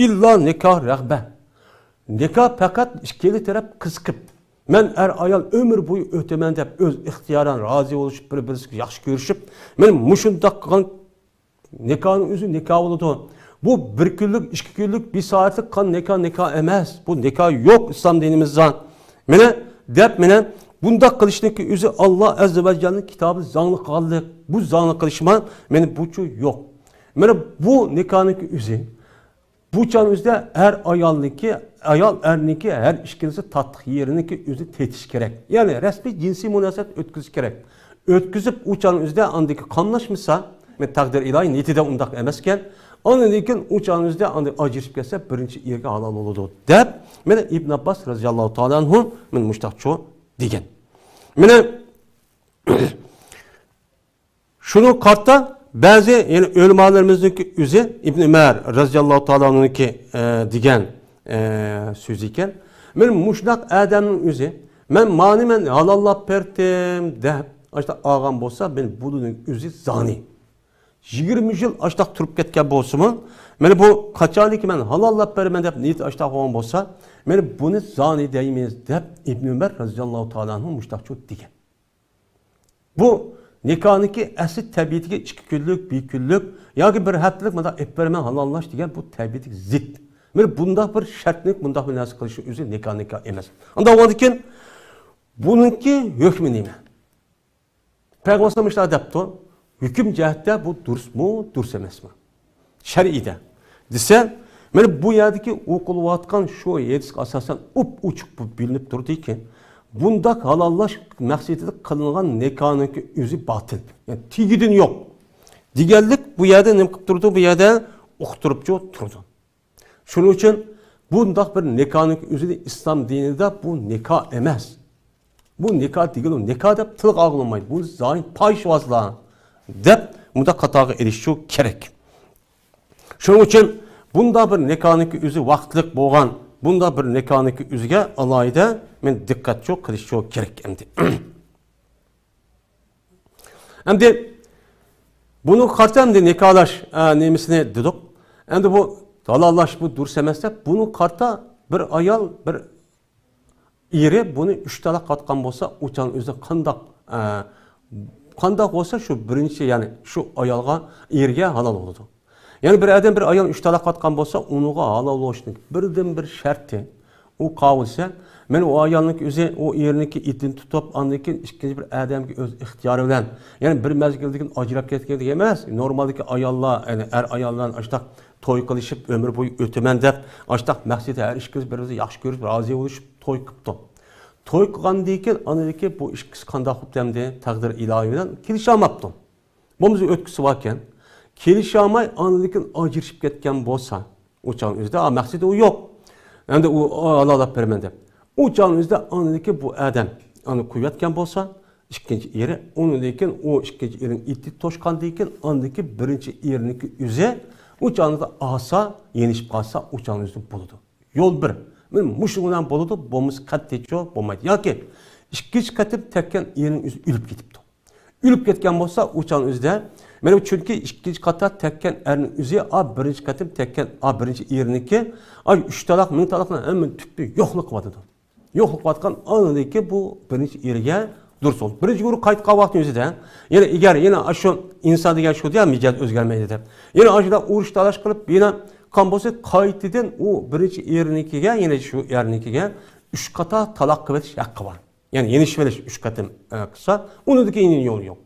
ئىللا نىكاھ رەغبە. نىكاھ پەقەت ئىككىلا تەرەپ قىزىقىپ، مەن ئەر ئايال ئۆمۈر بويى ئۆتىمەن دەپ ئۆز ئىختىيارىدىن رازى بولۇشۇپ، بىر-بىرسىگە ياخشى كۆرۈشۈپ، مانا مۇشۇنداق قىلغان نىكاھنىڭ ئۆزى نىكاھ بولىدۇ. بۇ بىر كۈنلۈك، ئىككى كۈنلۈك، بىر سائەتلىك قىلغان نىكاھ نىكاھ ئەمەس. بۇ نىكاھ يوق ئىسلام دىنىمىزدا. مانا دەپ، مانا بۇنداق قىلىشنىڭكى ئۆزى ئاللا ئەززە ۋە جەللىنىڭ كىتابىنى زاڭلىق قىلغانلىق. بۇ زاڭلىق قىلىشما، مانا بۇچۇ يوق. مانا بۇ نىكاھنىڭكى ئۆزى. بۇ چاغنىڭ ئۆزىدە ئەر ئايالنىڭكى، ئايال ئەرنىڭكى ھەر ئىككىلىسى تاتلىق يېرىنىڭكى ئۆزىنى تېتىش كېرەك. يەنى رەسمىي جىنسىي مۇناسىۋەت ئۆتكۈزۈش كېرەك. ئۆتكۈزۈپ، ئۇ چاغنىڭ ئۆزىدە ئاندىكى قاملاشمىسا، مەن تەقدىر ئىلاھىي نىيىتىدە ئۇنداق ئەمەسكەن. ئاندىن كېيىن ئۇ چاغنىڭ ئۆزىدە ئاندىن ئاجرىشىپ كەتسە، بىرىنچى ئېرىگە ھالال بولىدۇ، دەپ، مانا ئىبن ئابباس رەزىياللاھۇ تائالا ئەنھۇ مانا مۇشتاقچۇ دېگەن. مانا شۇنىڭ قارىتا بەزى، يەنى ئۆلىمالىرىمىزنىڭكى ئۆزى ئىبن ئۆمەر رەزىياللاھۇ تائالا ئەنھۇنىڭكى، ئە، دېگەن، ئە، سۆزى ئىكەن. مانا مۇشۇنداق ئادەمنىڭ ئۆزى، مەن مانى مەن ھالاللاپ بەردىم دەپ، ئاشۇنداق ئالغان بولسا، مانا بۇنىڭ ئۆزى زانى. يىگىرمە يىل ئاشۇنداق تۇرۇپ كەتكەن بولسىمۇ، مانا بۇ قاچانكى مەن ھالاللاپ بېرىمەن دەپ نىيىتى ئاشۇنداق بولغان بولسا، مانا بۇنى زانى دەيمىز دەپ ئىبن ئۆمەر رەزىياللاھۇ تائالا ئەنھۇ مۇشۇنداقچۇ دېگەن. بۇ نىكاھنىڭكى ئەسلى تەبىئىتىگە ئىككى كۈنلۈك، بىر كۈنلۈك ياكى بىر ھەپتىلىك مۇنداق ئېلىپ بېرىمەن ھالاللاش دېگەن بۇ تەبىئەتكە زىت. مانا بۇنداق بىر شەرتلىك، بۇنداق بىر نەرسە قىلىشنىڭ ئۆزى نىكاھ، نىكاھ ئەمەس. ئانداق بولغاندىن كېيىن بۇنىڭكى ھۆكمى نېمە؟ پەيغەمبەر ئەلەيھىسسالام مۇشۇنداق دەپتۇ، ھۆكۈم جەھەتتە بۇ دۇرۇسمۇ، دۇرۇس ئەمەسمۇ؟ شەرئىيدە دېسە، مانا بۇ يەردىكى ئوقۇلۇۋاتقان شۇ ھەدىسكە ئاساسەن ئوپئوچۇق بۇ بىلىنىپ تۇرىدۇكى، بۇنداق ھالاللاش مەقسىتىدە قىلىنغان نىكاھنىڭكى ئۆزى باتىل، يەنى تېگىدىن يوق دېگەنلىك بۇ يەردە نېمە قىلىپ تۇرىدۇ؟ بۇ يەردە ئۇقتۇرۇپچۇ تۇرىدۇ. شۇنىڭ ئۈچۈن بۇنداق بىر نىكاھنىڭ ئۆزىنى ئىسلام دىنىدا بۇ نىكاھ ئەمەس. بۇ نىكاھ دېگىلى، نىكاھ دەپ تىلغا ئالغىلى بولمايدۇ. بۇ زاھىر پاھىشۋازلار دەپ مۇنداق قاتارغا ئېلىشچۇ كېرەك. شۇنىڭ ئۈچۈن بۇنداق بىر نىكاھنىڭكى ئۆزى ۋاقىتلىق بولغان، بۇنداق بىر نىكاھنىڭكى ئۆزىگە ئالاھىدە مەن دىققەتچۇ قىلىشچۇ كېرەك ئەمدى. ئەمدى بۇنىڭغا قارىتا ئەمدى نىكاھلاش، ئە، نېمىسىنى دېدۇق. ئەمدى بۇ ھالاللاش بۇ دۇرۇس ئەمەس دەپ، بۇنىڭغا قارىتا بىر ئايال، بىر ئېرى بۇنى ئۈچ تالاق قىلىۋاتقان بولسا، ئۇ چاغنىڭ ئۆزىدە قانداق، ئە، قانداق بولسا شۇ بىرىنچى، يەنى شۇ ئايالغا، ئېرىگە ھالال بولىدۇ. يەنى بىر ئادەم بىر ئايال ئۈچ تالاق قىلىۋاتقان بولسا، ئۇنىڭغا ھالال بولۇشنىڭ بىردىن بىر شەرتى، ئۇ قاۋۇلسە، مەن ئۇ ئايالنىڭكى ئۆزى، ئۇ ئېرىنىڭكى ئىددىتىنى تۇتۇپ، ئاندىن كېيىن ئىككىنچى بىر ئادەمگە ئۆز ئىختىيارى بىلەن، يەنى بىر مەزگىلدىن كېيىن ئاجراپ كەتكەن دېگەن ئەمەس. نورمالدىكى ئاياللار، يەنى ئەر ئاياللار ئاشۇنداق توي قىلىشىپ، ئۆمۈر بويى ئۆتىمەن دەپ، ئاشۇنداق مەقسىتى ھەر ئىككىسى بىر-بىرىنى ياخشى كۆرۈپ، رازى بولۇشۇپ توي قىپتۇ. توي قىلغاندىن كېيىن ئاندىن كېيىن بۇ ئىككىسى قانداق قىپتۇ ئەمدى؟ تەقدىر ئىلاھىي بىلەن كېلىشەلمەپتۇ. بولمىسا ئۆتكۈسى باركەن. كېلىشەلمەي ئاندىن كېيىن ئاجرىشىپ كەتكەن بولسا، ئۇ چاغنىڭ ئۆزىدە، ئا، مەقسىتى ئۇ يوق. ئەمدى ئۇ، ئۇ ھالاللاپ بېرىمەن دەپ. ئۇ چاغنىڭ ئۆزىدە ئاندىن كېيىن بۇ ئادەم ئۇنى قويۇۋەتكەن بولسا، ئىككىنچى ئېرى، ئۇنىڭدىن كېيىن ئۇ ئىككىنچى ئېرىنىڭ ئىددىتى توشقاندىن كېيىن، ئاندىن كېيىن بىرىنچى ئېرىنىڭكى ئۆزى ئۇ چاغدا ئالسا، يېنىشىپ قالسا، ئۇ چاغنىڭ ئۆزىدە بولىدۇ. يول بىر. مانا مۇشۇ بىلەن بولىدۇ، بولمىسا قەتئىيچۇ بولمايدۇ. ياكى ئىككىنچى قېتىم تەگكەن ئېرىنىڭ ئۆزى ئۆلۈپ كېتىپتۇ. ئئۆلۈپ كەتكەن بولسا، ئۇ چاغنىڭ ئۆزىدە، مانا چۈنكى ئىككىنچى قېتىم تەگكەن ئەرنىڭ ئۆزى، ئا، بىرىنچى قېتىم تەگكەن، ئا، بىرىنچى ئېرىنىڭكى، ئا، ئۈچ تالاق، مىڭ تالاقنىڭ ھەممىنى تۈپتىن يوقلۇق قىلىۋاتىدۇ. يوقلۇق قىلىۋاتقان ئاندىن كېيىن بۇ بىرىنچى ئېرىگە دۇرۇس بولىدۇ. بىرىنچى ئېرى قايتىپ قالغان ۋاقىتنىڭ ئۆزىدە، يەنە ئەگەر يەنە ئاشۇ ئىنسان دېگەن شۇ دېگەن مىجەز ئۆزگەرمەيدۇ دەپ. يەنە ئاشۇنداق ئۇرۇش تالاش قىلىپ، يەنە قان بولسا، قايتىدىن ئۇ بىرىنچى ئېرىنىڭكىگە، يەنە شۇ ئەرنىڭكىگە ئۈچ قېتىم تالاق قىلىۋېتىش ھەققى بار. يەنى يېنىشىۋېلىش ئۈچ قېتىم، ئە، قىلسا، ئۇنىڭدىن كېيىن يەنە يول يوق.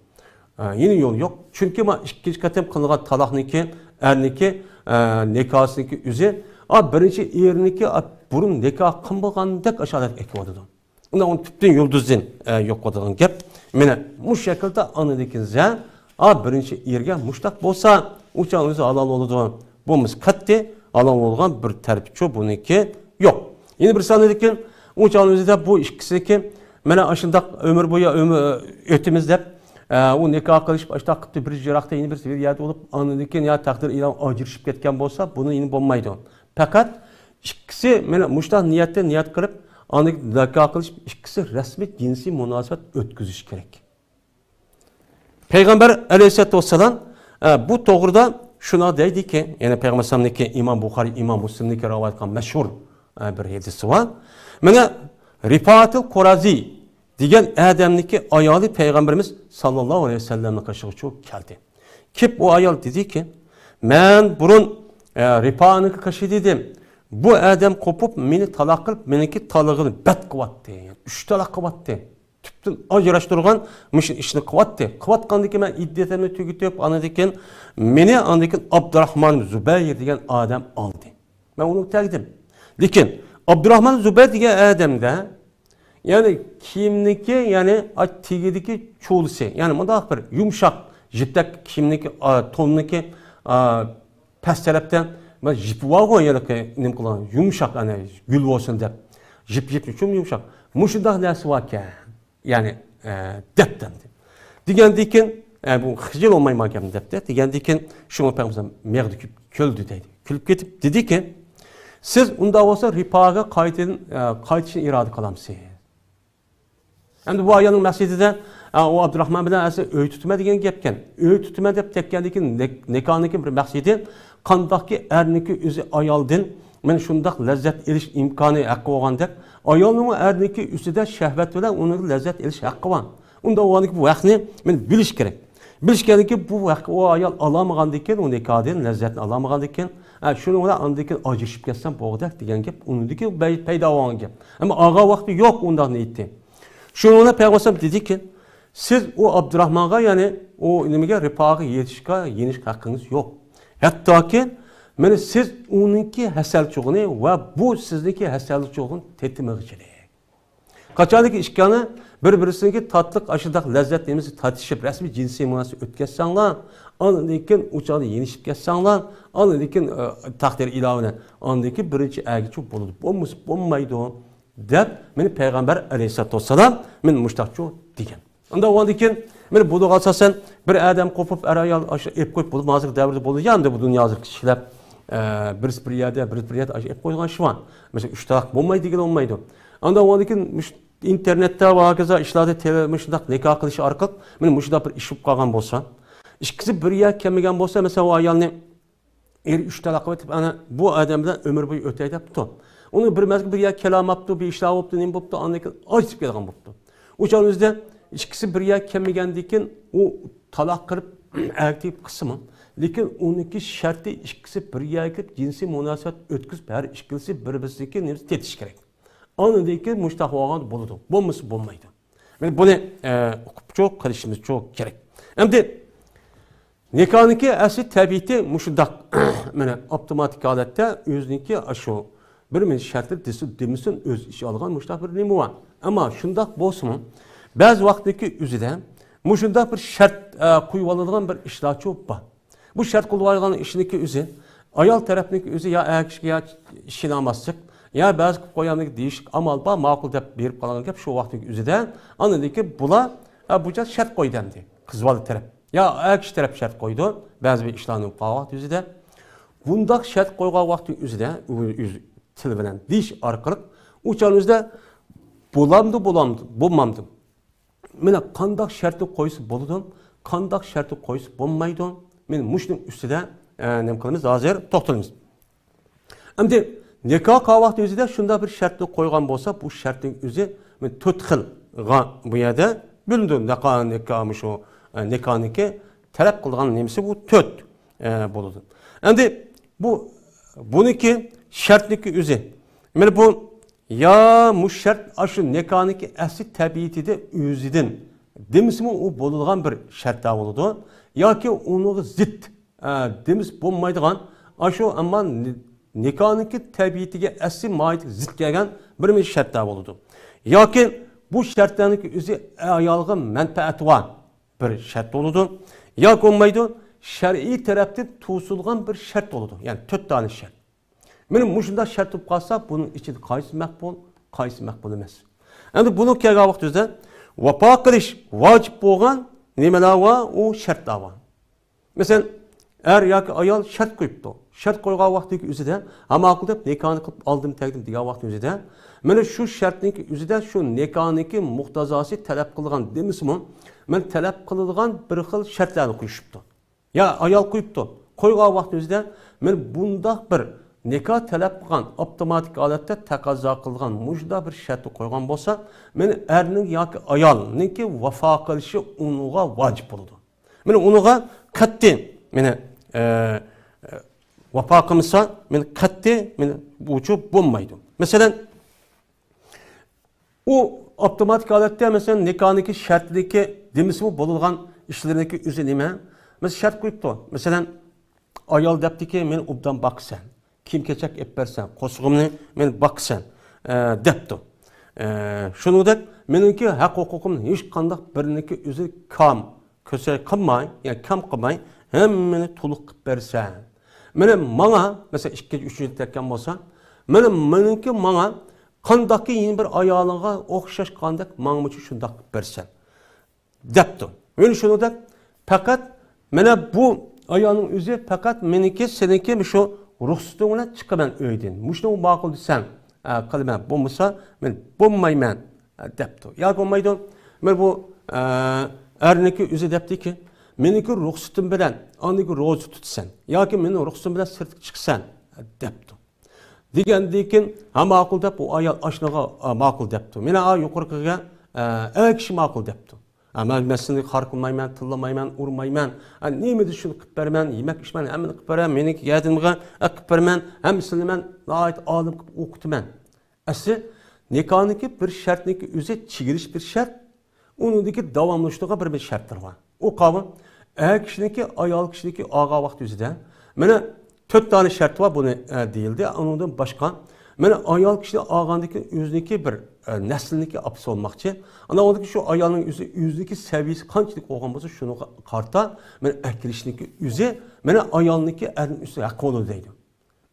ئە، يەنە يول يوق. چۈنكى ما ئىككىنچى قېتىم قىلىنغان تالاقنىڭكى، ئەرنىڭكى، ئە، نىكاھسىنىڭكى ئۆزى، ئا، بىرىنچى ئېرىنىڭكى، ئا، بۇرۇن نىكاھ قىلمىغاندەك ئاشۇ ھالەتكە ئەكىۋاتىدۇ. ئۇندا ئۇنى تۈپتىن يۇلدۇزدىن، ئە، يوقىتىدىغان گەپ. مانا مۇشۇ شەكىلدە ئاندىن كېيىن زە-، ئا، بىرىنچى ئېرىگە مۇشتاق بولسا، ئۇ چاغ ئۆزى ھالال بولىدۇ. بولمىسا قەتئىي ھالال بولغان بىر تەرىپىچۇ بۇنىڭكى يوق. يەنە بىر سانىدىكى ئۇ چاغنىڭ ئۆزىدە بۇ ئىككىسىنىڭكى مانا ئاشۇنداق ئۆمۈر بويى ئۆمۈر ئۆتىمىز دەپ، ئە، ئۇ نىكاھ قىلىشىپ ئاشۇنداق قىپتۇ، بىر يىراقتا يەنە بىرسى بىر يەردە بولۇپ، ئاندىن كېيىن يا تەقدىر ئىلاھىي ئاجرىشىپ كەتكەن بولسا، بۇنى يەنە بولمايدۇ. پەقەت ئىككىسى مانا مۇشۇنداق نىيەتتە نىيەت قىلىپ، ئاندىن نىكاھ قىلىشىپ، ئىككىسى رەسمىي جىنسىي مۇناسىۋەت ئۆتكۈزۈش كېرەك. پەيغەمبەر ئەلەيھىسسالاتۇ ۋەسسالام، ئە، بۇ توغرىدا شۇنداق دەيدىكى، يەنى پەيغەمبەر ئەلەيھىسسالامنىڭكى ئىمام بۇخارىي، ئىمام مۇسلىمنىڭكى رىۋايەت قىلغان مەشھۇر، ئە، بىر ھەدىسى بار. مانا رىفائەتۇل قۇرازى دېگەن ئادەمنىڭكى ئايالى پەيغەمبىرىمىز ساللاللاھۇ ئەلەيھى ۋەسەللەمنىڭ قېشىغا چۈشۈپ كەلدى. كېلىپ ئۇ ئايال دېدىكى، مەن بۇرۇن، ئە، رىفائەنىڭكى قېشىدا ئىدىم. بۇ ئادەم قوپۇپ مېنى تالاق قىلىپ، مېنىڭكى تالىقىنى بەت قىلىۋەتتى. يەنى ئۈچ تالاق قىلىۋەتتى. تۈپتىن ئاجراشتۇرغان مۇشۇ ئىشنى قىلىۋاتتى. قىلىۋاتقاندىن كېيىن مەن ئىددىتىمنى تۈگىتىپ، ئاندىن كېيىن مېنى ئاندىن كېيىن ئابدۇراخمان زۇبەير دېگەن ئادەم ئالدى. مەن ئۇنىڭغا تەگدىم. لېكىن ئابدۇراخمان زۇبەير دېگەن ئادەمدە، يەنى كىيىمنىكى، يەنى ئاي تېگىدىكى چولىسى، يەنى مۇنداق بىر يۇمشاق يىپەك كىيىمنىكى، ئا، توننىكى، ئا، پەس تەرەپتە مانا يىپى بارغۇ، يەنە نېمە قىلغان، يۇمشاق، ئەنە گۈل بولسۇن دەپ، يىپ، يىپ شۇم يۇمشاق. مۇشۇنداق نەرسە باركەن، يەنى، ئە، دەپتۇ ئەمدى. دېگەندىكىن، ئە، بۇ خىجىل بولمايمەنكەن دەپتۇ. دېگەندىكىن شۇڭا پەيغەمبەر مېغىدە كۈلۈپ، كۈلدى دەيدۇ. كۈلۈپ كېتىپ دېدىكى، سىز ئۇنداق بولسا رىپاغا قايتىدىن، ئە، قايتىشنى ئىرادە قىلامسىز؟ ئەمدى بۇ ئايالنىڭ مەقسىتىدە، ئا، ئۇ ئابدۇراخمان بىلەن ئەسلى ئۆي تۇتىمەن دېگەن گەپكەن. ئۆي تۇتىمەن دەپ تەگكەندىكىن نىك-، نىكاھنىڭكى بىر مەقسىتى قانداقكى ئەرنىڭكى ئۆزى ئايالدىن مەن شۇنداق لەززەت ئېلىش ئىمكانى ھەققى بولغاندەك، ئايالنىڭمۇ ئەرنىڭكى ئۈستىدە شەھۋەت بىلەن ئۇنىڭ لەززەت ئېلىش ھەققى بار. ئۇنداق بولغاندىكىن بۇ ھەقنى مەن بىلىش كېرەك. بىلىش كېرەككى، بۇ ھەققى ئۇ ئايال ئالالمىغاندىكىن، ئۇ نىكاھدىن لەززەتنى ئالالمىغاندىكىن، ئە، شۇنىڭ بىلەن ئاندىن كېيىن ئاجرىشىپ كەتسەم بولغۇدەك دېگەن گەپ ئۇنىڭدىكى پەي-، پەيدا بولغان گەپ. ئەمما ئالغان ۋاقتى يوق ئۇنداقنى ئېيتتى. شۇنىڭ بىلەن پەيغەمبەر ئەلەيھىسسالام دېدىكى، سىز ئۇ ئابدۇراخمانغا، يەنى ئۇ نېمىگە، رىپاغا يېتىشكە، يېنىشكە ھەققىڭىز يوق. ھەتتاكى مانا سىز ئۇنىڭكى ھەسەل چوغىنى ۋە بۇ سىزنىڭكى ھەسەل چوغىنى تېتىمىغۇچىلىك. قاچانكى ئىككىڭلار بىر-بىرسىنىڭكى تاتلىق ئاشۇنداق لەززەت نېمىسى تارتىشىپ، رەسمىي جىنسىي مۇناسىۋەت ئۆتكەزسەڭلار، ئاندىن كېيىن ئۇ چاغدا يېنىشىپ كەتسەڭلار، ئاندىن كېيىن، ئە، تەقدىر ئىلاھى بىلەن، ئاندىن كېيىن بىرىنچى ئەرگىچۇ بولىدۇ، بولمىسا بولمايدۇ، دەپ مېنى پەيغەمبەر ئەلەيھىسسالاتۇ ۋەسسالام مېنى مۇشتاقچۇ دېگەن. ئۇنداق بولغاندىكىن، مانا بۇنىڭغا ئاساسەن بىر ئادەم قوپۇپ، ئەر ئايال ئاشۇ ئېلىپ قويۇپ بولۇپ، ھازىرقى دەۋردە بولىدۇ. يا ئەمدى بۇ دۇنيا ھازىرقى كىشىلەر، ئە، بىرسى بىر يەردە، بىرسى بىر يەردە ئاشۇ ئېلىپ قويىدىغان ئىش بار. مەسىلەن، ئۈچ تالاق بولمايدۇ دېگىلى بولمايدۇ. ئانداق بولغاندىكىن، مۇشۇ ئىنتېرنېتتا ۋە ھاكازا ئىشلاردا تېلې-، مۇشۇنداق نىكاھ قىلىش ئارقىلىق، مانا مۇشۇنداق بىر ئىش بولۇپ قالغان بولسا، ئىككىسى بىر يەرگە كەلمىگەن بولسا، مەسىلەن، ئۇ ئايالنى ئېرى ئۈچ تالاق قىلىۋېتىپ، ئەنە بۇ ئادەم بىلەن ئۆمۈر بويى ئۆتەي دەپتۇ. ئۇنىڭ بىر مەزگىل بىر يەرگە كېلەلمەپتۇ، بىر ئىشلار بوپتۇ، نېمە بوپتۇ، ئاندىن كېيىن ئاجرىشىپ كەلگەن بوپتۇ. ئۇ چاغنىڭ ئۆزىدە ئىككىسى بىر يەرگە كەلمىگەندىن كېيىن ئۇ تالاق قىلىپ ئەرگە تېگىپ قىلسىمۇ، لېكىن ئۇنىڭكى شەرتى ئىككىسى بىر يەرگە كېلىپ جىنسىي مۇناسىۋەت ئۆتكۈزۈپ، ھەر ئىككىلىسى بىر-بىرسىنىڭكى نېمىسى تېتىش كېرەك. ئاندىن كېيىن مۇشتاق بولغان بولىدۇ، بولمىسا بولمايدۇ. مانا بۇنى، ئە، ئۇقۇپچۇ قىلىشىمىزچۇ كېرەك. ئەمدى نىكاھنىڭكى ئەسلى تەبىئىتى مۇشۇنداق. مانا ئاپتوماتىك ھالەتتە ئۆزىنىڭكى ئاشۇ بىر مىنۇت شەرتلىرى دېسۇن دېمىسۇن ئۆز ئىچىگە ئالغان مۇشۇنداق بىر نېمە بار. ئەمما شۇنداق بولسىمۇ، بەزى ۋاقىتتىكى ئۆزىدە مۇشۇنداق بىر شەرت، ئە، قويۇۋالىدىغان بىر ئىشلارچۇ بار. بۇ شەرت قويۇۋالغان ئىشنىڭكى ئۆزى، ئايال تەرەپنىڭكى ئۆزى يا ئەر كىشىگە يا ئىشىنالماسلىق، يا بەزى قىلىپ قويامدىكى دېيىشلىك ئامال بار، ماقۇل دەپ بېرىپ قالغان گەپ شۇ ۋاقىتنىڭ ئۆزىدە. ئاندىن كېيىن بۇلار، ئە، بۇ جاي شەرت قويدى ئەمدى. قىز بالا تەرەپ. يا ئەر كىشى تەرەپ شەرت قويىدۇ، بەزى بىر ئىشلارنى قىلىپ قالغان ۋاقىت ئۆزىدە. بۇنداق شەرت قويغان ۋاقىت ئۆزىدە، ئۆ-، ئۆزى تىل بىلەن دېيىش ئارقىلىق ئۇ چاغنىڭ ئۆزىدە بولامدۇ، بولامدۇ، بولمامدۇ؟ مانا قانداق شەرتنى قويسا بولىدۇ، قانداق شەرتنى قويسا بولمايدۇ، مانا مۇشۇنىڭ ئۈستىدە، ئە، نېمە قىلىمىز، ھازىر توختىلىمىز. ئەمدى نىكاھ قىلغان ۋاقىت ئۆزىدە شۇنداق بىر شەرتنى قويغان بولسا، بۇ شەرتنىڭ ئۆزى، مانا، تۆت خىلغا بۇ يەردە بۆلۈنىدۇ. نىكاھ، نىكاھ، مۇشۇ، ئە، نىكاھنىڭكى تەلەپ قىلىدىغان نېمىسى بۇ تۆت، ئە، بولىدۇ. ئەمدى بۇ، بۇنىڭكى شەرتنىڭكى ئۆزى، مانا بۇ يا مۇشۇ شەرت ئاشۇ نىكاھنىڭكى ئەسلى تەبىئىتىدە ئۆزىدىن دېمىسىمۇ ئۇ بولىدىغان بىر شەرتلەر بولىدۇ. ياكى ئۇنىڭغا زىت، ئە، دېمىسە بولمايدىغان، ئاشۇ ئەمما نى-، نىكاھنىڭكى تەبىئىتىگە ئەسلى ماھىيىتىگە زىت كەلگەن بىر مىنۇت شەرتلەر بولىدۇ. ياكى بۇ شەرتلەرنىڭكى ئۆزى ئايالغا مەنپەئەتى بار بىر شەرت بولىدۇ. ياكى بولمايدۇ، شەرئىي تەرەپتىن توسۇلغان بىر شەرت بولىدۇ. يەنى تۆت دانە شەرت. مانا مۇشۇنداق شەرت بولۇپ قالسا، بۇنىڭ ئىچىدە قايسى مەقبۇل، قايسى مەقبۇل ئەمەس؟ ئەمدى بۇنىڭ كەلگەن ۋاقتىمىزدا ۋاپا قىلىش ۋاجىپ بولغان نېمىلەر بار؟ ئۇ شەرتلەر بار. مەسىلەن، ئەر ياكى ئايال شەرت قويۇپتۇ. شەرت قويغان ۋاقتىدىكى ئۆزىدە، ھە، ماقۇل دەپ نىكاھنى قىلىپ ئالدىم تەگدىم دېگەن ۋاقىتنىڭ ئۆزىدە، مانا شۇ شەرتنىڭكى ئۆزىدە شۇ نىكاھنىڭكى مۇقتازاسى تەلەپ قىلىدىغان دېمىسىمۇ، مانا تەلەپ قىلىدىغان بىر خىل شەرتلەرنى قوشۇپتۇ. يا ئايال قويۇپتۇ. قويغان ۋاقتىمىزدا مانا بۇنداق بىر نىكاھ تەلەپ قىلغان، ئاپتوماتىك ھالەتتە تەقەززا قىلغان مۇشۇنداق بىر شەرتنى قويغان بولسا، مانا ئەرنىڭ ياكى ئايالنىڭكى ۋاپا قىلىشى ئۇنىڭغا ۋاجىپ بولىدۇ. مانا ئۇنىڭغا قەتئىي، مانا، ئە، ئە، ۋاپا قىلمىسا، مانا قەتئىي، مانا بۇچۇ بولمايدۇ. مەسىلەن، ئۇ ئاپتوماتىك ھالەتتە، مەسىلەن، نىكاھنىكى شەرتىدىكى دېمىسىمۇ بولىدىغان ئىشلىرىنىڭكى ئۆزى نېمە؟ مەسىلەن، شەرت قويۇپتۇ. مەسىلەن، ئايال دەپتىكى، مېنى ئوبدان باقىسەن، كىيىم-كېچەك ئېلىپ بەرسەن، قورسىقىمنى مېنى باقىسەن، ئە، دەپتۇ. ئە، شۇنىڭدەك مېنىڭكى ھەق-ھوقۇقۇمنى ھېچقانداق بىرىنىڭكى ئۆزى كام كۆسە قىلماي، يا كەم قىلماي، ھەممىنى تولۇق قىلىپ بەرسەن. مانا ماڭا، مەسىلەن، ئىككىنچى، ئۈچىنچى دەككەن بولسا، مانا مېنىڭكى ماڭا قانداقكى يەنە بىر ئايالىڭغا ئوخشاشقاندەك ماڭىمۇچۇ شۇنداق قىلىپ بەرسەن، دەپتۇ. مانا شۇنىڭدەك پەقەت مانا بۇ ئايالنىڭ ئۆزى پەقەت مېنىڭكى، سېنىڭكى شۇ رۇخسىتىڭ بىلەن چىقىمەن ئۆيدىن. مۇشۇنى ماقۇل دېسەڭ، ئە، قىلىمەن. بولمىسا، مەن بولمايمەن، ئە، دەپتۇ. ياكى بولمايدۇ، مانا بۇ، ئە، ئەرنىڭكى ئۆزى دەپتىكى، مېنىڭكى رۇخسىتىم بىلەن ئاندىن كېيىن روزا تۇتىسەن ياكى مېنىڭ رۇخسىتىم بىلەن سىرتقا چىقىسەن، ئە، دەپتۇ. دېگەندىن كېيىن، ھە، ماقۇل دەپ، ئۇ ئايال ئاشنىغا، ئە، ماقۇل دەپتۇ. مانا، ئا، يۇقىرىقىغا، ئە، ئەر كىشى ماقۇل دەپتۇ. ئە، مەن، مەن سېنى خار قىلمايمەن، تىللىمايمەن، ئۇرمايمەن. ئە، نېمە دېسە شۇنى قىلىپ بېرىمەن، يېمەك ئىچمەك ھەممىنى قىلىپ بېرىمەن، مېنىڭكى ياردىمىغا، ئە، قىلىپ بېرىمەن، ھەممىسىنى مەن ناھايىتى ئالىم قىلىپ ئوقۇتىمەن. ئەسلى نىكاھنىڭكى بىر شەرتنىڭكى ئۆزى چېگىرىش بىر شەرت، ئۇنىڭدىكى داۋاملىشىدىغان بىر، بىر شەرتلىرى بار. ئۇ قاۋۇل، ئەر كىشىنىڭكى، ئايال كىشىنىڭكى ئالغان ۋاقتى ئۆزىدە، مانا، تۆت دانە شەرتى بار بۇنى، ئە، دېيىلدى. ئۇنىڭدىن باشقا، مانا، ئايال كىشى ئالغاندىكى ئۆزىنىڭكى بىر، ئە، نەسلىنىڭكى ئاپىسى بولماقچى. ئاندىن ئۇنىڭدىكى شۇ ئايالنىڭ ئۆزى، ئۆزىنىڭكى سەۋىيىسى قانچىلىك بولغان بولسا، شۇنىڭغا قارىتا، مانا، ئەكىرىشنىڭكى ئۆزى، مانا، ئايالنىڭكى ئەرنىڭ ئۈستىدە ھەققى بولىدۇ دەيدۇ.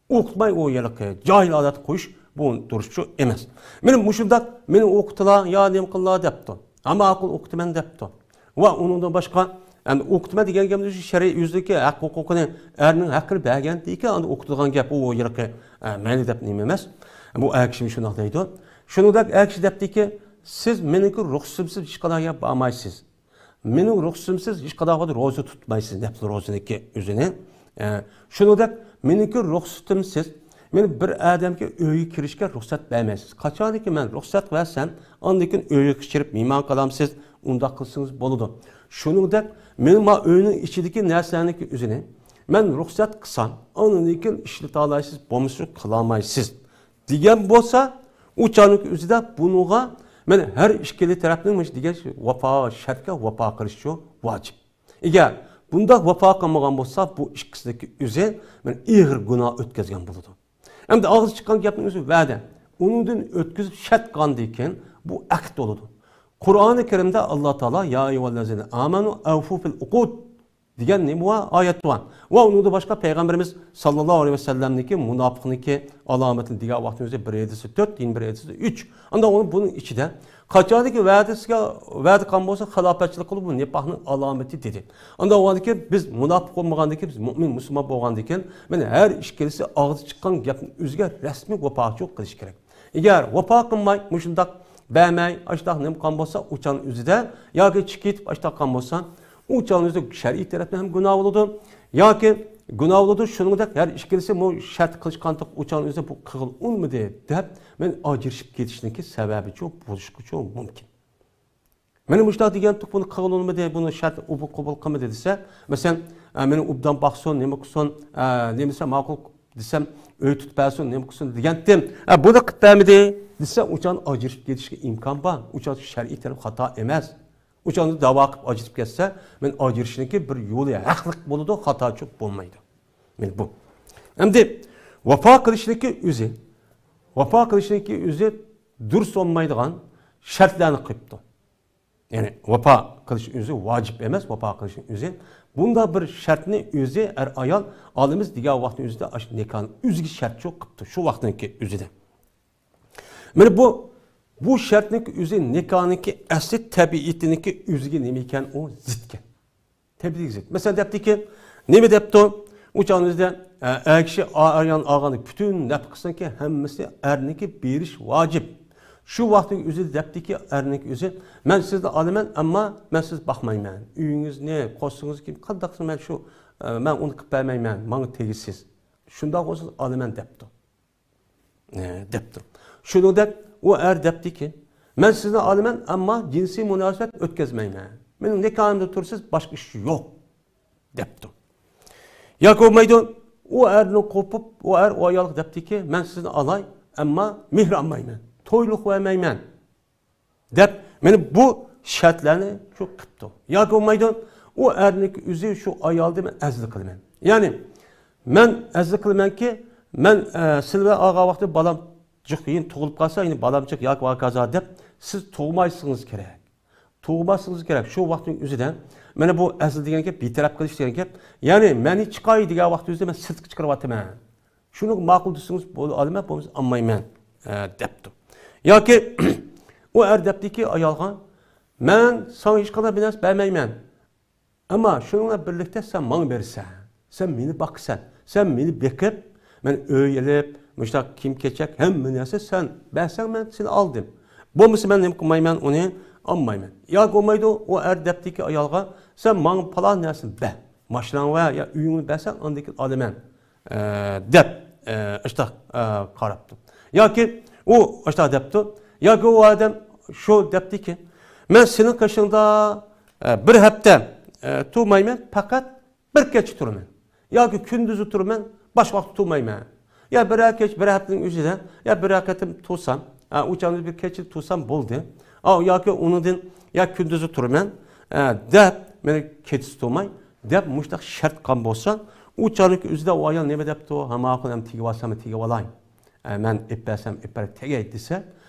ئوقۇتماي ئۇ ھېلىقى جاھىل ھالەتتە قويۇش، بۇ دۇرۇسچۇ ئەمەس. مېنى مۇشۇنداق، مېنى ئوقۇتىلا يا نېمە قىللا دەپتۇ. ھە، ماقۇل، ئوقۇتىمەن دەپتۇ. ۋە ئۇنىڭدىن باشقا، ئەمدى ئوقۇتىمەن دېگەن گەپنى شەرئىي يۈزدىكى ھەق ھوقۇقىنى، ئەرنىڭ ھەققىنى بەرگەندىكىن ئاندىن ئوقۇتىدىغان گەپ ئۇ ھېلىقى، ئە، مەيلى دەپ نېمە ئەمەس. بۇ ئەر كىشى شۇنداق دەيدۇ. شۇنىڭدەك ئەر كىشى دەپتىكى، سىز مېنىڭكى رۇخسىتىمسىز ھېچقانداق يەرگە بارمايسىز. مېنىڭ رۇخسىتىمسىز ھېچقانداق ۋاقىت روزا تۇتمايسىز دەپتۇ روزىنىڭكى ئۆزىنى. ئە، شۇنىڭدەك مېنىڭكى رۇخسىتىمسىز، مېنى بىر ئادەمگە ئۆيگە كىرىشكە رۇخسەت بەرمەيسىز. قاچانكى مەن رۇخسەت بەرسەم، ئاندىن كېيىن ئۆيگە كىرىپ مېھمان قالامسىز، ئۇنداق قىلسىڭىز بولىدۇ. شۇنىڭدەك مېنىڭ ما ئۆينىڭ ئىچىدىكى نەرسىلەرنىڭكى ئۆزىنى مەن رۇخسەت قىلسام، ئاندىن كېيىن ئىشلىتالايسىز، بولمىسا قىلالمايسىز. دېگەن بولسا، ئۇ چاغنىڭ ئۆزىدە بۇنىڭغا، مانا، ھەر ئىككىلى تەرەپنىڭ مۇشۇ دېگەن ۋاپا، شەرتكە ۋاپا قىلىشى ۋاجىپ. ئەگەر بۇنداق ۋاپا قىلمىغان بولسا، بۇ ئىككىسىنىڭكى ئۆزى، مانا، ئېغىر گۇناھ ئۆتكۈزگەن بولىدۇ. ئەمدى ئاغزى چىققان گەپنىڭ ئۆزى ۋەدە. ئۇنىڭدىن ئۆتكۈزۈپ شەرت قىلغاندىن كېيىن بۇ ئەقىد بولىدۇ. قۇرئانى كەرىمدە ئاللا تائالا، يا ئەييۇھەللەزىنە ئامەنۇ ئەۋفۇ فىل ئۇقۇد دېگەن نېمە بار؟ ئايەت بار. ۋە ئۇنىڭدىن باشقا پەيغەمبىرىمىز ساللاللاھۇ ئەلەيھى ۋەسەللەمنىڭكى مۇناپىقنىڭكى ئالامىتىنى دېگەن ۋاقتىمىزدا بىر ھەدىسى تۆت، يەنە بىر ھەدىسى ئۈچ. ئاندىن ئۇنىڭ بۇنىڭ ئىچىدە قاچانكى ۋەدىسىگە، ۋەدە قىلغان بولسا خىلاپەتچىلىك قىلىپ، بۇ نىپاقنىڭ ئالامىتى دېدى. ئاندىن ئۇ ئاندىكى بىز مۇناپىق بولمىغاندىكى، بىز مۇئمىن مۇسۇلمان بولغاندىكىن، مانا ھەر ئىككىلىسى ئاغزى چىققان گەپنى ئۆزىگە رەسمىي ۋاپاچىلىق قىلىشى كېرەك. ئەگەر ۋاپا قىلماي، مۇشۇنداق بەرمەي، ئاشۇنداق نېمە قىلغان بولسا، ئۇ چاغنىڭ ئۆزىدە ياكى چىقىپ كېتىپ ئاشۇنداق قىلغان بولسا، ئۇ چاغنىڭ ئۆزىدە شەرئىي تەرەپتىن ھەم گۇناھ بولىدۇ ياكى گۇناھ بولىدۇ. شۇنىڭدەك ھەر ئىككىلىسى بۇ شەرت قىلىشقانتۇق، ئۇ چاغنىڭ ئۆزىدە بۇ قىلغىلى ئۇنىمىدى دەپ، مەن ئاجرىشىپ كېتىشنىڭكى سەۋەبىچۇ بولۇشقىچۇ مۇمكىن. مانا مۇشۇنداق دېگەنتۇق، بۇنى قىلغىلى ئۇنىمىدى، بۇنى شەرت ئۇ قوبۇل قىلمىدى دېسە، مەسىلەن، ئە، مېنى ئوبدان باقسۇن، نېمە قىلسۇن، ئە، نېمە دېسە ماقۇل دېسەم، ئۆي تۇتۇپ بەرسۇن، نېمە قىلسۇن دېگەنتىم. ئە، بۇنى قىلىپ بەرمىدى دېسە، ئۇ چاغدا ئاجرىشىپ كېتىشكە ئىمكان بار. ئۇ چاغدا شەرئىي تەرەپ خاتا ئەمەس. ئۇ چاغدا داۋا قىلىپ ئاجرىشىپ كەتسە، مەن ئاجرىشىشنىڭكى بىر يولى ھەقلىق بولىدۇ، خاتاچۇ بولمايدۇ. مانا بۇ. ئەمدى ۋاپا قىلىشنىڭكى ئۆزى، ۋاپا قىلىشنىڭكى ئۆزى دۇرۇس بولمايدىغان شەرتلەرنى قويۇپتۇ. يەنى ۋاپا قىلىش ئۆزى ۋاجىپ ئەمەس، ۋاپا قىلىشنىڭ ئۆزى. بۇنداق بىر شەرتنى ئۆزى ئەر ئايال ئالىمىز دېگەن ۋاقىتنىڭ ئۆزىدە ئاشۇ نىكاھنىڭ ئۆزىگە شەرت يوق قىپتۇ، شۇ ۋاقىتنىڭكى ئۆزىدە. مانا بۇ، بۇ شەرتنىڭكى ئۆزى نىكاھنىڭكى ئەسلى تەبىئىتىنىڭكى ئۆزىگە نېمە ئىكەن، ئۇ زىتكەن. تەبىئىي زىت. مەسىلەن، دەپتىكى، نېمە دەپتۇ؟ ئۇ چاغنىڭ ئۆزىدە، ئە، ئەر كىشى ئا-، ئايال ئالغاندا پۈتۈن نەپقىسىنىڭكى ھەممىسى ئەرنىڭكى بېرىش ۋاجىپ. شۇ ۋاقىتنىڭ ئۆزىدە دەپتىكى، ئەرنىڭكى ئۆزى، مەن سىزنى ئالىمەن، ئەمما مەن سىزنى باقمايمەن. ئۆيىڭىزنى، قورسىقىڭىزنى كىم قانداق قىلسا مەن شۇ، ئە، مەن ئۇنى قىلىپ بەرمەيمەن، ماڭا تېگىسىز. شۇنداق بولسا ئالىمەن دەپتۇ. ئە، دەپتۇ. شۇنىڭدەك ئۇ ئەر دەپتىكى، مەن سىزنى ئالىمەن، ئەمما جىنسىي مۇناسىۋەت ئۆتكۈزمەيمەن. مېنىڭ نىكاھىمدا تۇرىسىز، باشقا ئىش يوق، دەپتۇ. ياكى بولمايدۇ، ئۇ ئەردىن قوپۇپ، ئۇ ئەر ئۇ ئايالغا دەپتىكى، مەن سىزنى ئالاي، ئەمما مېھىر ئالمايمەن، تويلۇق بەرمەيمەن. دەپ، مانا بۇ شەرتلەرنى شۇ قىپتۇ. ياكى بولمايدۇ، ئۇ ئەرنىڭكى ئۆزى شۇ ئايالنى مەن ئەزلى قىلىمەن. يەنى، مەن ئەزلى قىلىمەنكى، مەن، ئە، سىلەر ئالغان ۋاقىتتا بالام جىق يېنى تۇغۇلۇپ قالسا، يەنى بالام جىق ياكى ۋاكازا دەپ، سىز تۇغمايسىڭىز كېرەك. تۇغماسلىقىڭىز كېرەك. شۇ ۋاقىتنىڭ ئۆزىدە، مانا بۇ ئەزلى دېگەن گەپ، بىتەرەپ قىلىش دېگەن گەپ. يەنى، مەننى چىقاي دېگەن ۋاقىتنىڭ ئۆزىدە مەن سىرتقا چىقىرىۋاتىمەن. شۇنى ماقۇل دېسىڭىز، بولدى، ئالىمەن، بولمىسا ئالمايمەن، ئە، دەپتۇ. ياكى ئۇ ئەر دەپتىكى ئايالغا، مەن ساڭا ھېچقانداق بىر نەرسە بەرمەيمەن. ئەمما شۇنىڭ بىلەن بىرلىكتە سەن ماڭا بېرىسەن. سەن مېنى باقىسەن. سەن مېنى بېقىپ، مەن ئۆي ئېلىپ، مۇشۇنداق كىيىم-كېچەك، ھەممە نەرسە سەن بەرسەڭ، مەن سېنى ئالدىم. بولمىسا مەن نېمە قىلمايمەن، ئۇنى ئالمايمەن. ياكى بولمايدۇ، ئۇ ئەر دەپتىكى ئايالغا، سەن ماڭا پالان نەرسىنى بەر. ماشىناڭ ۋە يا ئۆيۈڭنى بەرسەڭ، ئاندىن كېيىن ئالىمەن، ئە، دەپ، ئە، ئاشتاق، ئە، قاراپتۇ. ياكى ئۇ ئاشتاق دەپتۇ. ياكى ئۇ ئادەم شۇ دەپتىكى، مەن سېنىڭ قېشىڭدا، ئە، بىر ھەپتە، ئە، تۇرمايمەن، پەقەت بىر كېچە تۇرىمەن. ياكى كۈندۈزى تۇرىمەن، باشقا ۋاقىتتا تۇرمايمەن. يا بىرەر كېچە، بىر ھەپتىنىڭ ئىچىدە، يا بىرەر قېتىم تۇرسام، ئا، ئۇ چاغدا بىر كېچە تۇرسام بولدى. ئا، ياكى ئۇنىڭدىن، يا كۈندۈزى تۇرىمەن، ئە، دەپ، مېنى كېچىسى تۇرماي، دەپ مۇشۇنداق شەرت قىلغان بولسا، ئۇ چاغنىڭكى ئۆزىدە ئۇ ئايال نېمە دەپتۇ؟ ھە، ماقۇل، ھەم تېگىۋالسام تېگىۋالاي. ئە، مەن ئېلىپ بەرسەم ئېلىپ بەر، تېگەي دېسە،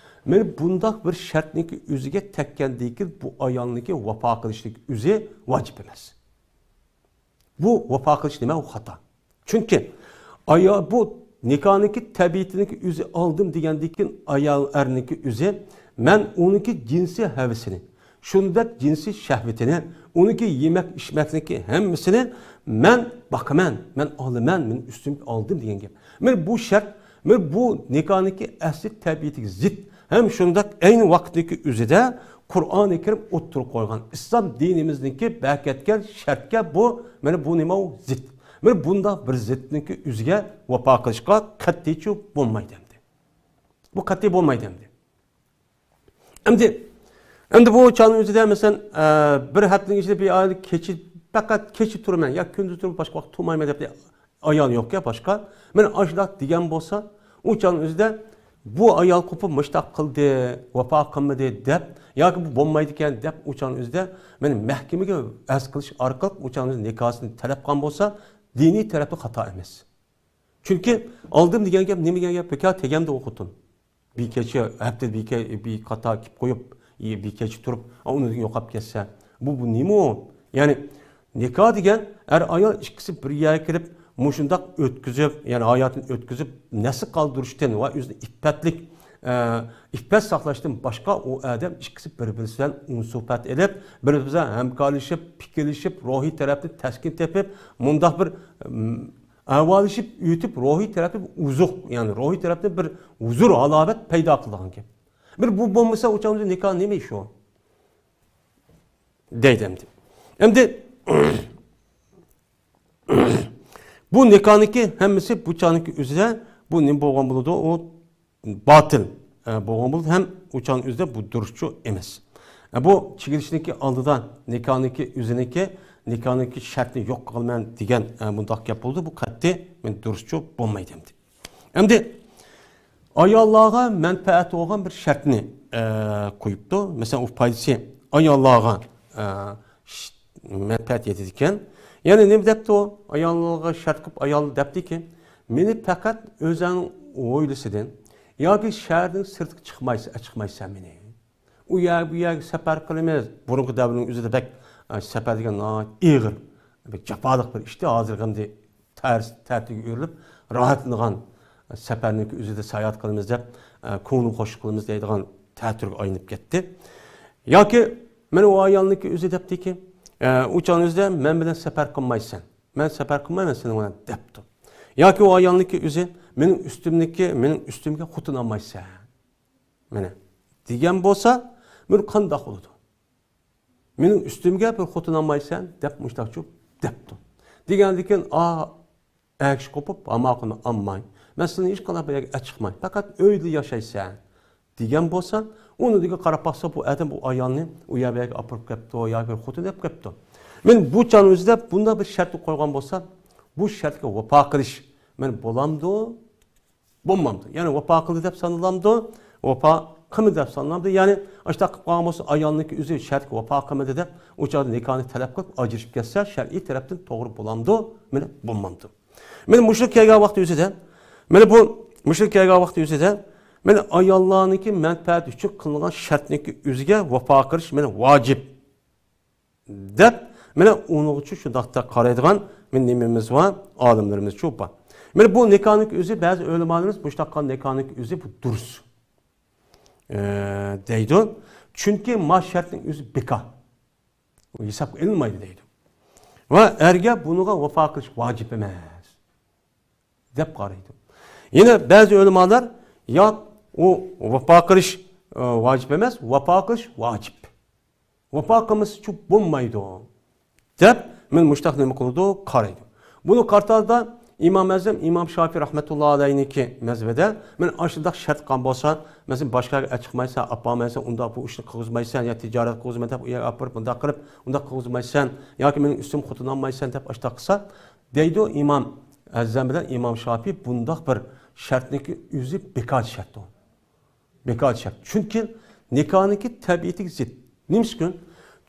مېنى بۇنداق بىر شەرتنىڭكى ئۆزىگە تەگكەندىن كېيىن بۇ ئايالنىڭكى ۋاپا قىلىشلىق ئۆزى ۋاجىپ ئەمەس. بۇ ۋاپا قىلىش نېمە؟ ئۇ خاتا. چۈنكى ئايال، بۇ نىكاھنىڭكى تەبىئىتىنىڭكى ئۆزى ئالدىم دېگەندىن كېيىن ئايال ئەرنىڭكى ئۆزى، مەن ئۇنىڭكى جىنسىي ھەۋىسىنى، شۇنداق جىنسىي شەھۋىتىنى، ئۇنىڭكى يېمەك ئىچمەكنىڭكى ھەممىسىنى مەن باقىمەن، مەن ئالىمەن، مەن ئۈستۈمگە ئالدىم دېگەن گەپ. مانا بۇ شەرت، مانا بۇ نىكاھنىڭكى ئەسلى تەبىئىتىگە زىت. ھەم شۇنداق ئەينى ۋاقىتنىڭكى ئۆزىدە قۇرئانى كەرىم ئوتتۇرىغا قويغان ئىسلام دىنىمىزنىڭكى بەكەتكەن شەرتكە بۇ، مانا بۇ نېمە ئۇ؟ زىت. مانا بۇنداق بىر زىتنىڭكى ئۆزىگە ۋاپا قىلىشقا قەتئىيچۇ بولمايدۇ ئەمدى. بۇ قەتئىي بولمايدۇ ئەمدى. ئەمدى، ئەمدى بۇ چاغنىڭ ئۆزىدە، مەسىلەن، ئە، بىر ھەپتىنىڭ ئىچىدە بىر ئايال كېچە، پەقەت كېچە تۇرىمەن، يا كۈندۈز تۇرۇپ باشقا ۋاقىت تۇرمايمەن دەپ ئايال يوقكەن باشقا. مانا ئاشۇنداق دېگەن بولسا، ئۇ چاغنىڭ ئۆزىدە بۇ ئايال قوپۇپ مۇشتاق قىلدى، ۋاپا قىلمىدى دەپ، ياكى بۇ بولمايدىكەن دەپ ئۇ چاغنىڭ ئۆزىدە مانا مەھكىمىگە ئەرز قىلىش ئارقىلىق ئۇ چاغنىڭ ئۆزىدە نىكاھسىنى تەلەپ قىلغان بولسا، دىنىي تەرەپتە خاتا ئەمەس. چۈنكى ئالدىم دېگەن گەپ نېمە دېگەن گەپ؟ بىكار تېگەمدە ئوقۇتۇن. بىر كېچە، ھەپتىدە بىر كې-، بىر قاتار كېلىپ قويۇپ، ئى، بىر كېچە تۇرۇپ، ئا، ئۇنىڭدىن يوقاپ كەتسە. بۇ، بۇ نېمە ئۇ؟ يەنى، نىكاھ دېگەن ئەر-ئايال ئىككىسى بىر يەرگە كىرىپ، مۇشۇنداق ئۆتكۈزۈپ، يەنى ھاياتىنى ئۆتكۈزۈپ، نەسل قالدۇرۇشتىن ۋە ئۆزىنى ئىپپەتلىك، ئە، ئىپپەت ساقلاشتىن باشقا ئۇ ئادەم ئىككىسى بىر-بىرسى بىلەن ئۇنسۇپەت ئېلىپ، بىر-بىرسى بىلەن ھەمكارلىشىپ، پىكىرلىشىپ، روھىي تەرەپتىن تەسكىن تېپىپ، مۇنداق بىر، ئىم، ئەھۋاللىشىپ ئۆتۈپ، روھىي تەرەپتىن ئوزۇق، يەنى روھىي تەرەپتىن بىر ھۇزۇر، ھالاۋەت پەيدا قىلىدىغان گەپ. بىر بۇ بولمىسا، ئۇ چاغدا نىكاھ نېمە ئىش ئۇ؟ دەيدۇ ئەمدى. ئەمدى، بۇ نىكاھنىڭكى ھەممىسى بۇ چاغنىڭكى ئۆزىدە بۇ نېمە بولغان بولىدۇ؟ ئۇ باتىل، ئە، بولغان بولىدۇ ھەم ئۇ چاغنىڭ ئۆزىدە بۇ دۇرۇسچۇ ئەمەس. ئە، بۇ چېكىنىشنىڭكى ئالدىدا نىكاھنىڭكى ئۆزىنىڭكى، نىكاھنىڭكى شەرتىنى يوق قىلىمەن دېگەن، ئە، بۇنداق گەپ بولىدۇ. بۇ قەتئىي مەن دۇرۇسچۇ بولمايدۇ ئەمدى. ئەمدى ئاياللارغا مەنپەئەت بولغان بىر شەرتنى، ئە، قويۇپتۇ. مەسىلەن، ئۇ پايدىسى ئاياللارغا، ئە، ش-، مەنپەئەت يېتىدىكەن. يەنى نېمە دەپتۇ؟ ئاياللارغا شەرت قىلىپ ئايال دەپتىكى، مېنى پەقەت ئۆزۈڭ ھويلىسىدىن ياكى شەھەردىن سىرتقا چىقمايسەن، چىقمايسەن مېنى. ئۇ يەر، بۇ يەرگە سەپەر قىلىمىز. بۇرۇنقى دەۋرنىڭ ئۆزىدە بەك، ئە، سەپەر دېگەن ناھايىتى ئېغىر، بەك جاپالىق بىر ئىشتى. ھازىرقى ئەمدى تەرس، تەتۈرگە ئۆرۈلۈپ، راھەتلىنىدىغان سەپەرنىڭكى ئۆزىدە ساياھەت قىلىمىز دەپ، ئە، كۆڭۈل خۇش قىلىمىز دەيدىغان تەتۈرگە ئايلىنىپ كەتتى. ياكى مانا ئۇ ئايالنىڭكى ئۆزى دەپتىكى، ئە، ئۇ چاغنىڭ ئۆزىدە مەن بىلەن سەپەر قىلمايسەن. مەن سەپەر قىلمايمەن سېنىڭ بىلەن دەپتۇ. ياكى ئۇ ئايالنىڭكى ئۆزى مېنىڭ ئۈستۈمدىكى، مېنىڭ ئۈستۈمگە خوتۇن ئالمايسەن. مانا دېگەن بولسا، بۇ قانداق بولىدۇ؟ مېنىڭ ئۈستۈمگە بىر خوتۇن ئالمايسەن دەپ مۇشتاقچۇ دەپتۇ. دېگەندىن كېيىن، ئا، ئەگىشىپ قوپۇپ، ئاماقۇنى ئالماي، مەن سېنى ھېچقانداق بىر يەرگە ئەچىقماي، پەقەت ئۆيدە ياشايسەن دېگەن بولسا، ئۇنىڭدىن قاراپ باقسا، بۇ ئادەم بۇ ئايالنى ئۇ يەر بۇ يەرگە ئاپىرىپ كەپتۇ ياكى بىر خوتۇن ئېلىپ كەپتۇ. مانا بۇ چاغنىڭ ئۆزىدە بۇنداق بىر شەرتنى قويغان بولسا، بۇ شەرتكە ۋاپا قىلىش مانا بولامدۇ؟ بولمامدۇ؟ يەنى ۋاپا قىلدى دەپ سانىلامدۇ؟ ۋاپا قىلمىدى دەپ سانىلامدۇ؟ يەنى ئاشۇنداق قىلىپ قالغان بولسا، ئايالنىڭكى ئۆزى شەرتكە ۋاپا قىلمىدى دەپ، ئۇ چاغدا نىكاھنى تەلەپ قىلىپ، ئاجرىشىپ كەتسە، شەرئىي تەرەپتىن توغرا بولامدۇ؟ مانا بولمامدۇ؟ مانا مۇشۇ كەلگەن ۋاقتى ئۆزىدە، مانا بۇ مۇشۇ كەلگەن ۋاقتى ئۆزىدە، مانا ئاياللارنىڭكى مەنپەئەتى ئۈچۈن قىلىنغان شەرتنىڭكى ئۆزىگە ۋاپا قىلىش مانا ۋاجىپ دەپ، مانا ئۇنىڭغىچۇ شۇنداقتا قارايدىغان مانا نېمىمىز بار، ئالىملىرىمىزچۇ بار. مانا بۇ نىكاھنىڭكى ئۆزى، بەزى ئۆلىمالىرىمىز مۇشۇنداق قىلغان نىكاھنىڭكى ئۆزى بۇ دۇرۇس، ئە، دەيدۇ. چۈنكى ما شەرتنىڭ ئۆزى بىكار. ئۇ ھېسابقا ئېلىنمايدۇ دەيدۇ. ۋە ئەرگە بۇنىڭغا ۋاپا قىلىش ۋاجىپ ئەمەس دەپ قارايدۇ. يەنە بەزى ئۆلىمالار، ياق، ئۇ ۋاپا قىلىش، ئە، ۋاجىپ ئەمەس، ۋاپا قىلىش ۋاجىپ. ۋاپا قىلمىسىچۇ بولمايدۇ دەپ، مانا مۇشۇنداق نېمە قىلىدۇ، قارايدۇ. بۇنى قارىتالدا ئىمام ئەزەم، ئىمام شافىي رەھمەتۇللا ئەلەيھنىڭكى مەزھىپىدە، مانا ئاشۇنداق شەرت قىلغان بولسا، مەسىلەن، باشقا يەرگە ئەچىقمايسەن، ئاپارمايسەن، ئۇنداق بۇ ئىشنى قىلغۇزمايسەن، يا تىجارەت قىلغۇزمايسەن دەپ، ئۇ يەرگە ئاپىرىپ، مۇنداق قىلىپ، ئۇنداق قىلغۇزمايسەن، ياكى مېنىڭ ئۈستۈم خوتۇن ئالمايسەن دەپ ئاشۇنداق قىلسا، دەيدۇ ئىمام ئەزەم بىلەن ئىمام شافىي، بۇنداق بىر شەرتنىڭكى ئۆزى بىكار شەرتتۇر. بىكار شەرت. چۈنكى نىكاھنىڭكى تەبىئىتىگە زىت. نېمىشقا؟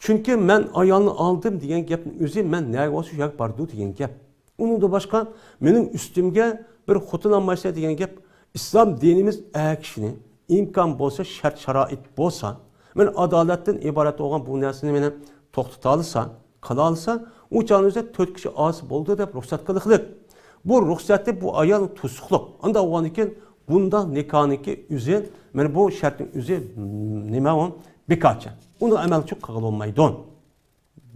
چۈنكى مەن ئايالنى ئالدىم دېگەن گەپنىڭ ئۆزى مەن نەگە بولسا شۇ يەرگە بارىدۇ دېگەن گەپ. ئۇنىڭدىن باشقا مېنىڭ ئۈستۈمگە بىر خوتۇن ئالمايسەن دېگەن گەپ. ئىسلام دىنىمىز ئەر كىشىنى ئىمكان بولسا، شەرت شارائىت بولسا، مانا ئادالەتتىن ئىبارەت بولغان بۇ نەرسىنى مانا توختىتالىسا، قىلالىسا، ئۇ چاغنىڭ ئۆزىدە تۆت كىشى ئازا بولدى دەپ رۇخسەت قىلىقلىق. بۇ رۇخسەتنى بۇ ئايال توسۇقلۇق. ئانداق بولغاندىن كېيىن بۇنداق نىكاھنىڭكى ئۆزى، مانا بۇ شەرتنىڭ ئۆزى، م، نېمە ئۇ؟ بىكارچە. ئۇنى ئەمەلچۇ قىلغىلى بولمايدۇ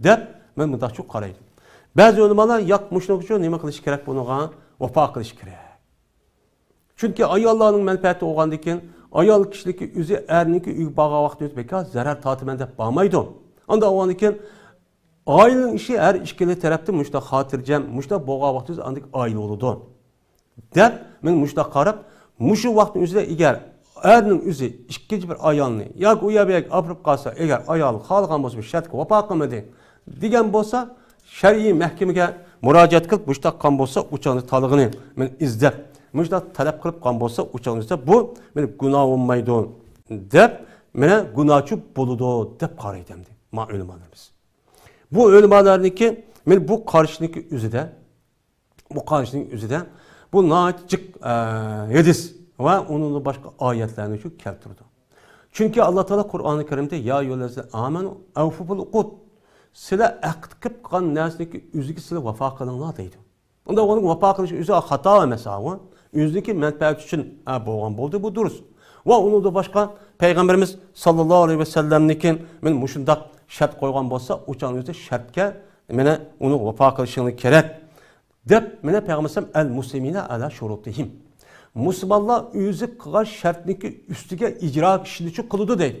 دەپ، مەن مۇنداقچۇ قارايدۇ. بەزى ئۆلىمالار، ياق، مۇشۇنىڭ ئۈچۈن نېمە قىلىش كېرەك، بۇنىڭغا ۋاپا قىلىش كېرەك. چۈنكى ئاياللارنىڭ مەنپەئەتى بولغاندىن كېيىن، ئايال كىشىنىڭكى ئۆزى ئەرنىڭكى ئۆيىگە بارغان ۋاقتىدا بەكار زەرەر تارتىمەن دەپ بارمايدۇ. ئانداق بولغاندىن كېيىن، ئائىلىنىڭ ئىشى ھەر ئىككىلا تەرەپتىن مۇشۇنداق خاتىرجەم، مۇشۇنداق بولغان ۋاقتىدا ئاندىن ئائىلە بولىدۇ دەپ، مەن مۇشۇنداق قاراپ، مۇشۇ ۋاقىتنىڭ ئۆزىدە ئەگەر ئەرنىڭ ئۆزى ئىككىنچى بىر ئايالنى ياكى ئۇ يەر بۇ يەرگە ئاپىرىپ قالسا، ئەگەر ئايال خالىغان بولسا، بۇ شەرتكە ۋاپا قىلمىدى دېگەن بولسا، شەرئىي مەھكىمىگە مۇراجىئەت قىلىپ، مۇشۇنداق قىلغان بولسا، ئۇ چاغنى تالىقىنى مەن ئىزدەپ، مۇشۇنداق تەلەپ قىلىپ قالغان بولسا، ئۇ چاغنى ئىزدەپ، بۇ مېنى گۇناھ بولمايدۇ دەپ، مانا گۇناھچى بولىدۇ دەپ قارايدۇ ئەمدى ما ئۆلىمالىرىمىز. بۇ ئۆلىمالارنىڭكى، مانا بۇ قارىشىنىڭكى ئۆزىدە، بۇ قارىشىنىڭ ئۆزىدە بۇ ناھايىتى جىق، ئە، ھەدىس ۋە ئۇنىڭدىن باشقا ئايەتلەرنى شۇ كەلتۈرىدۇ. چۈنكى ئاللا تائالا قۇرئانى كەرىمدە، يا ئەييۇھەللەزىنە ئامەنۇ ئەۋفۇ بىل ئۇقۇد، سىلەر ئەقىد قىلىپ قىلغان نەرسىنىڭكى ئۆزىگە سىلەر ۋاپا قىلىڭلار دەيدۇ. ئۇنداق بولغاندا ۋاپا قىلىش ئۆزى خاتا ئەمەس، ئۇ ئۆزىنىڭكى مەنپەئەتى ئۈچۈن، ئە، بولغان بولدى، بۇ دۇرۇس. ۋە ئۇنىڭدىن باشقا پەيغەمبىرىمىز ساللاللاھۇ ئەلەيھى ۋەسەللەمنىڭكى مانا مۇشۇنداق شەرت قويغان بولسا، ئۇ چاغنىڭ ئۆزىدە شەرتكە مانا ئۇنىڭ ۋاپا قىلىشىڭلار كېرەك دەپ، مانا پەيغەمبەر ئەلەيھىسسالام، ئەل مۇسلىمىنە ئەلا شۇرۇتىھىم. مۇسۇلمانلار ئۆزى قىلغان شەرتنىڭكى ئۈستىگە ئىجرا ئىشىنى قىلىدۇ دەيدۇ.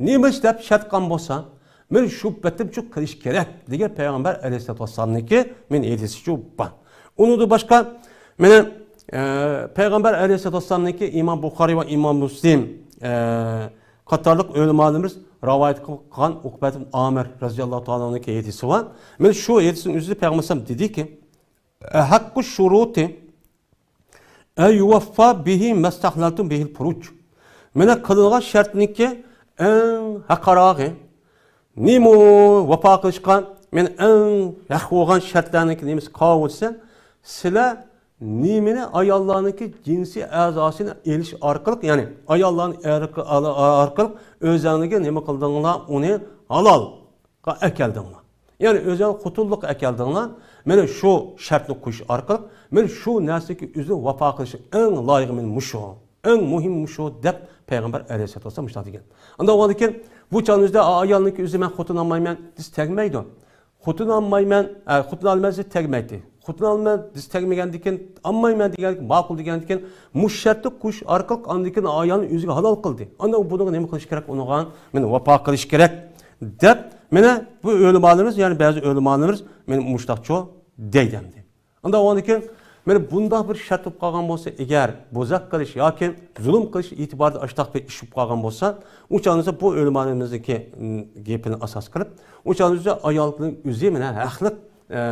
نېمە ئىش دەپ شەرت قىلغان بولسا، مانا شۇ بېتىمچۇ قىلىش كېرەك دېگەن پەيغەمبەر ئەلەيھىسسالاتۇ ۋەسسالامنىڭكى مانا ھەدىسىچۇ بار. ئۇنىڭدىن باشقا مانا، ئە، پەيغەمبەر ئەلەيھىسسالاتۇ ۋەسسالامنىڭكى ئىمام بۇخارىي ۋە ئىمام مۇسلىم، ئە، قاتارلىق ئۆلىمالىرىمىز رىۋايەت قىلغان ئۇقبەت ئىبن ئامىر رەزىياللاھۇ تائالا ئەنھۇنىڭكى ھەدىسى بار. مانا شۇ ھەدىسنىڭ ئۆزىدە پەيغەمبەر ئەلەيھىسسالام دېدىكى، ئەھەققۇ شۇرۇتى ئەن يۇۋەففا بىھى مەستەھلەلتۇم بىھىل پۇرۇج. مانا قىلىنغان شەرتنىڭكى ئەڭ ھەققىراقى، نېمە ۋاپا قىلىشقا، مانا ئەڭ ھەق بولغان شەرتلەرنىڭكى نېمىسى قالغان دېسە، سىلەر نېمىنى ئاياللارنىڭكى جىنسىي ئەزاسىنى ئېلىش ئارقىلىق، يەنى ئاياللارنى ئارقىلىق ئۆزەڭلىگە نېمە قىلدىڭلار، ئۇنى ھالال ئەكەلدىڭلار. يەنى ئۆزۈڭ خوتۇنلۇققا ئەكەلدىڭلار. مانا شۇ شەرتنى قويۇش ئارقىلىق، مانا شۇ نەرسىگە ئۆزى ۋاپا قىلىشى ئەڭ لايىقى مانا مۇشۇ، ئەڭ مۇھىم مۇشۇ دەپ پەيغەمبەر ئەلەيھىسسالاتۇ ۋەسسالام مۇشۇنداق دېگەن. ئانداق بولغاندىكىن بۇ چاغنىڭ ئۆزىدە ئايالنىڭكى ئۆزى مەن خوتۇن ئالمايمەن دېسە تەگمەيدۇ. خوتۇن ئالمايمەن، ئە، خوتۇن ئالىمەن دېسە تەگمەيتتى. خوتۇن ئالىمەن دېسە تەگمىگەندىكىن، ئالمايمەن دېگەندىكىن، ماقۇل دېگەندىكىن، مۇشۇ شەرتنى قويۇش ئارقىلىق ئاندىن كېيىن ئايالنى ئۆزىگە ھالال قىلدى. ئاندىن بۇنىڭغا نېمە قىلىش كېرەك؟ ئۇنىڭغا مانا ۋاپا قىلىش كېرەك دەپ، مانا بۇ ئۆلىمالىرىمىز، يەنى بەزى ئۆلىمالىرىمىز مانا مۇشۇنداقچۇ دەيدۇ ئەمدى. ئانداق بولغاندىكىن، مانا بۇنداق بىر شەرت بولۇپ قالغان بولسا، ئەگەر بوزەك قىلىش ياكى زۇلۇم قىلىش ئېتىبارىدا ئاشۇنداق بىر ئىش بولۇپ قالغان بولسا، ئۇ چاغدا بۇ ئۆلىمالىرىمىزنىڭكى، م، گېپىنى ئاساس قىلىپ، ئۇ چاغدا ئايالنىڭ ئۆزى مانا ھەقلىق، ئە،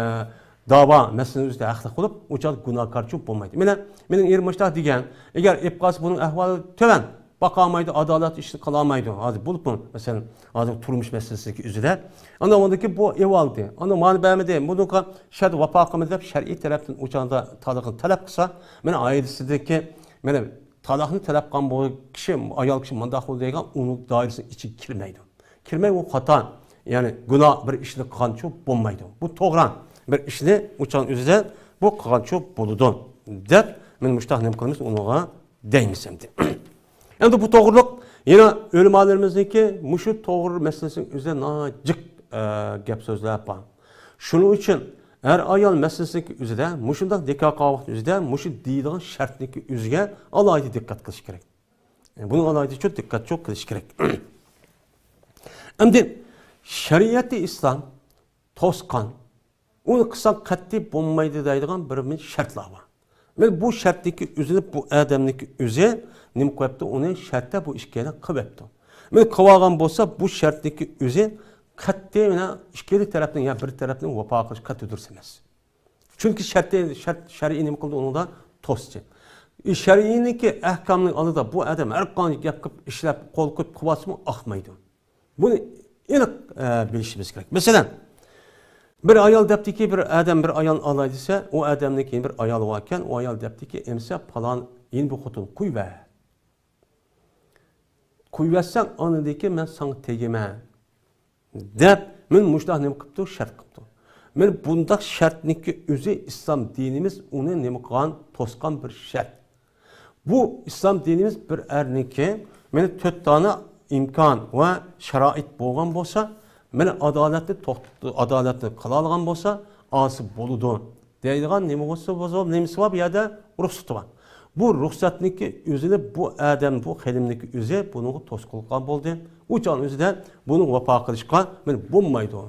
داۋا مەسىلىنىڭ ئۆزىدە ھەقلىق بولۇپ، ئۇ چاغدا گۇناھكارچۇ بولمايدۇ. مانا مېنىڭ ئېرىم مۇشۇنداق دېگەن، ئەگەر ئېلىپ قالسا بۇنىڭ ئەھۋالى تۆۋەن. باقالمايدۇ، ئادالەت ئىشنى قىلالمايدۇ. ھازىر بولۇپمۇ، مەسىلەن، ھازىر تۇرمۇش مەسىلىسىدىكى ئۆزىدە. ئاندىن ئۇنىڭدىكى بۇ ئېۋالدى. ئانا مانا بەرمىدى، بۇنىڭغا شەرت ۋاپا قىلمىدى دەپ شەرئىي تەرەپتىن ئۇ چاغدا تالىقنى تەلەپ قىلسا، مانا ئائىلىسىدىكى، مانا تالاقنى تەلەپ قىلغان بۇ كىشى، ئايال كىشى مۇنداق بولدى دەيدىغان ئۇنىڭ دائىرىسىنىڭ ئىچىگە كىرمەيدۇ. كىرمەي ئۇ خاتا، يەنى گۇناھ بىر ئىشنى قىلغانچۇ بولمايدۇ. بۇ توغرا بىر ئىشنى ئۇ چاغنىڭ ئۆزىدە بۇ قىلغانچۇ بولىدۇ دەپ، مانا مۇشۇنداق نېمە قىلىمىز ئۇنىڭغا دەيمىز ئەمدى. ئەمدى بۇ توغرىلىق يەنە ئۆلىمالىرىمىزنىڭكى مۇشۇ توغرا مەسىلىسىنىڭ ئۆزىدە ناھايىتى جىق، ئە، گەپ سۆزلەر بار. شۇنىڭ ئۈچۈن ئەر-ئايال مەسىلىسىنىڭكى ئۆزىدە مۇشۇنداق نىكاھ قىلغان ۋاقىت ئۆزىدە مۇشۇ دېيىدىغان شەرتنىڭكى ئۆزىگە ئالاھىدە دىققەت قىلىش كېرەك. بۇنىڭ ئالاھىدە چوڭ دىققەت چوڭ قىلىش كېرەك. ئەمدى شەرىئەتى ئىسلام توسقان، ئۇنى قىلساڭ قەتئىي بولمايدۇ دەيدىغان بىر مىل شەرتلەر بار. مانا بۇ شەرتنىڭكى ئۆزىنى بۇ ئادەمنىڭكى ئۆزى نېمە قىلىپتۇ، ئۇنى شەرتتە بۇ ئىككىيلەن قىلىۋەپتۇ. مانا قىلىۋالغان بولسا، بۇ شەرتنىڭكى ئۆزى قەتئىي مانا ئىككىيلى تەرەپنىڭ يا بىر تەرەپنىڭ ۋاپا قىلىشى قەتئىي دۇرۇس ئەمەس. چۈنكى شەرتى، شەرت، شەرئىي نېمە قىلدى ئۇنىڭدا؟ توسچى. ئى، شەرئىينىڭكى ئەھكامنىڭ ئالدىدا بۇ ئادەم ھەر قانچە گەپ قىلىپ، ئىشلەپ، قول قويۇپ قىلىۋاتسىمۇ ئاقمايدۇ. بۇنى ئېنىق، ئە، بىلىشىمىز كېرەك. مەسىلەن، بىر ئايال دەپتىكى، بىر ئادەم بىر ئايالنى ئالاي دېسە، ئۇ ئادەمنىڭ كېيىن بىر ئايالى باركەن، ئۇ ئايال دەپتىكى، ئەمسە پالان يېنى بىر خوتۇن قويۇۋەر. قويۇۋەتسەڭ، ئاندىن كېيىن مەن ساڭا تېگىمەن. دەپ، مانا مۇشۇنداق نېمە قىپتۇ؟ شەرت قىپتۇ. مانا بۇنداق شەرتنىڭكى ئۆزى ئىسلام دىنىمىز ئۇنى نېمە قىلغان؟ توسقان بىر شەرت. بۇ ئىسلام دىنىمىز بىر ئەرنىڭكى، مانا تۆت دانە ئىمكان ۋە شارائىت بولغان بولسا، مانا ئادالەتنى توختىتىدۇ، ئادالەتنى قىلالىغان بولسا، ئالسا بولىدۇ. دەيدىغان نېمە بولسا، بولسا، نېمىسى بار؟ بۇ يەردە رۇخسىتى بار. بۇ رۇخسەتنىڭكى ئۆزىنى بۇ ئادەم، بۇ خېنىمنىڭكى ئۆزى بۇنىڭغا توسقۇنلۇق قىلغان بولدى. ئۇ چاغنىڭ ئۆزىدە بۇنىڭ ۋاپا قىلىشقا مانا بولمايدۇ.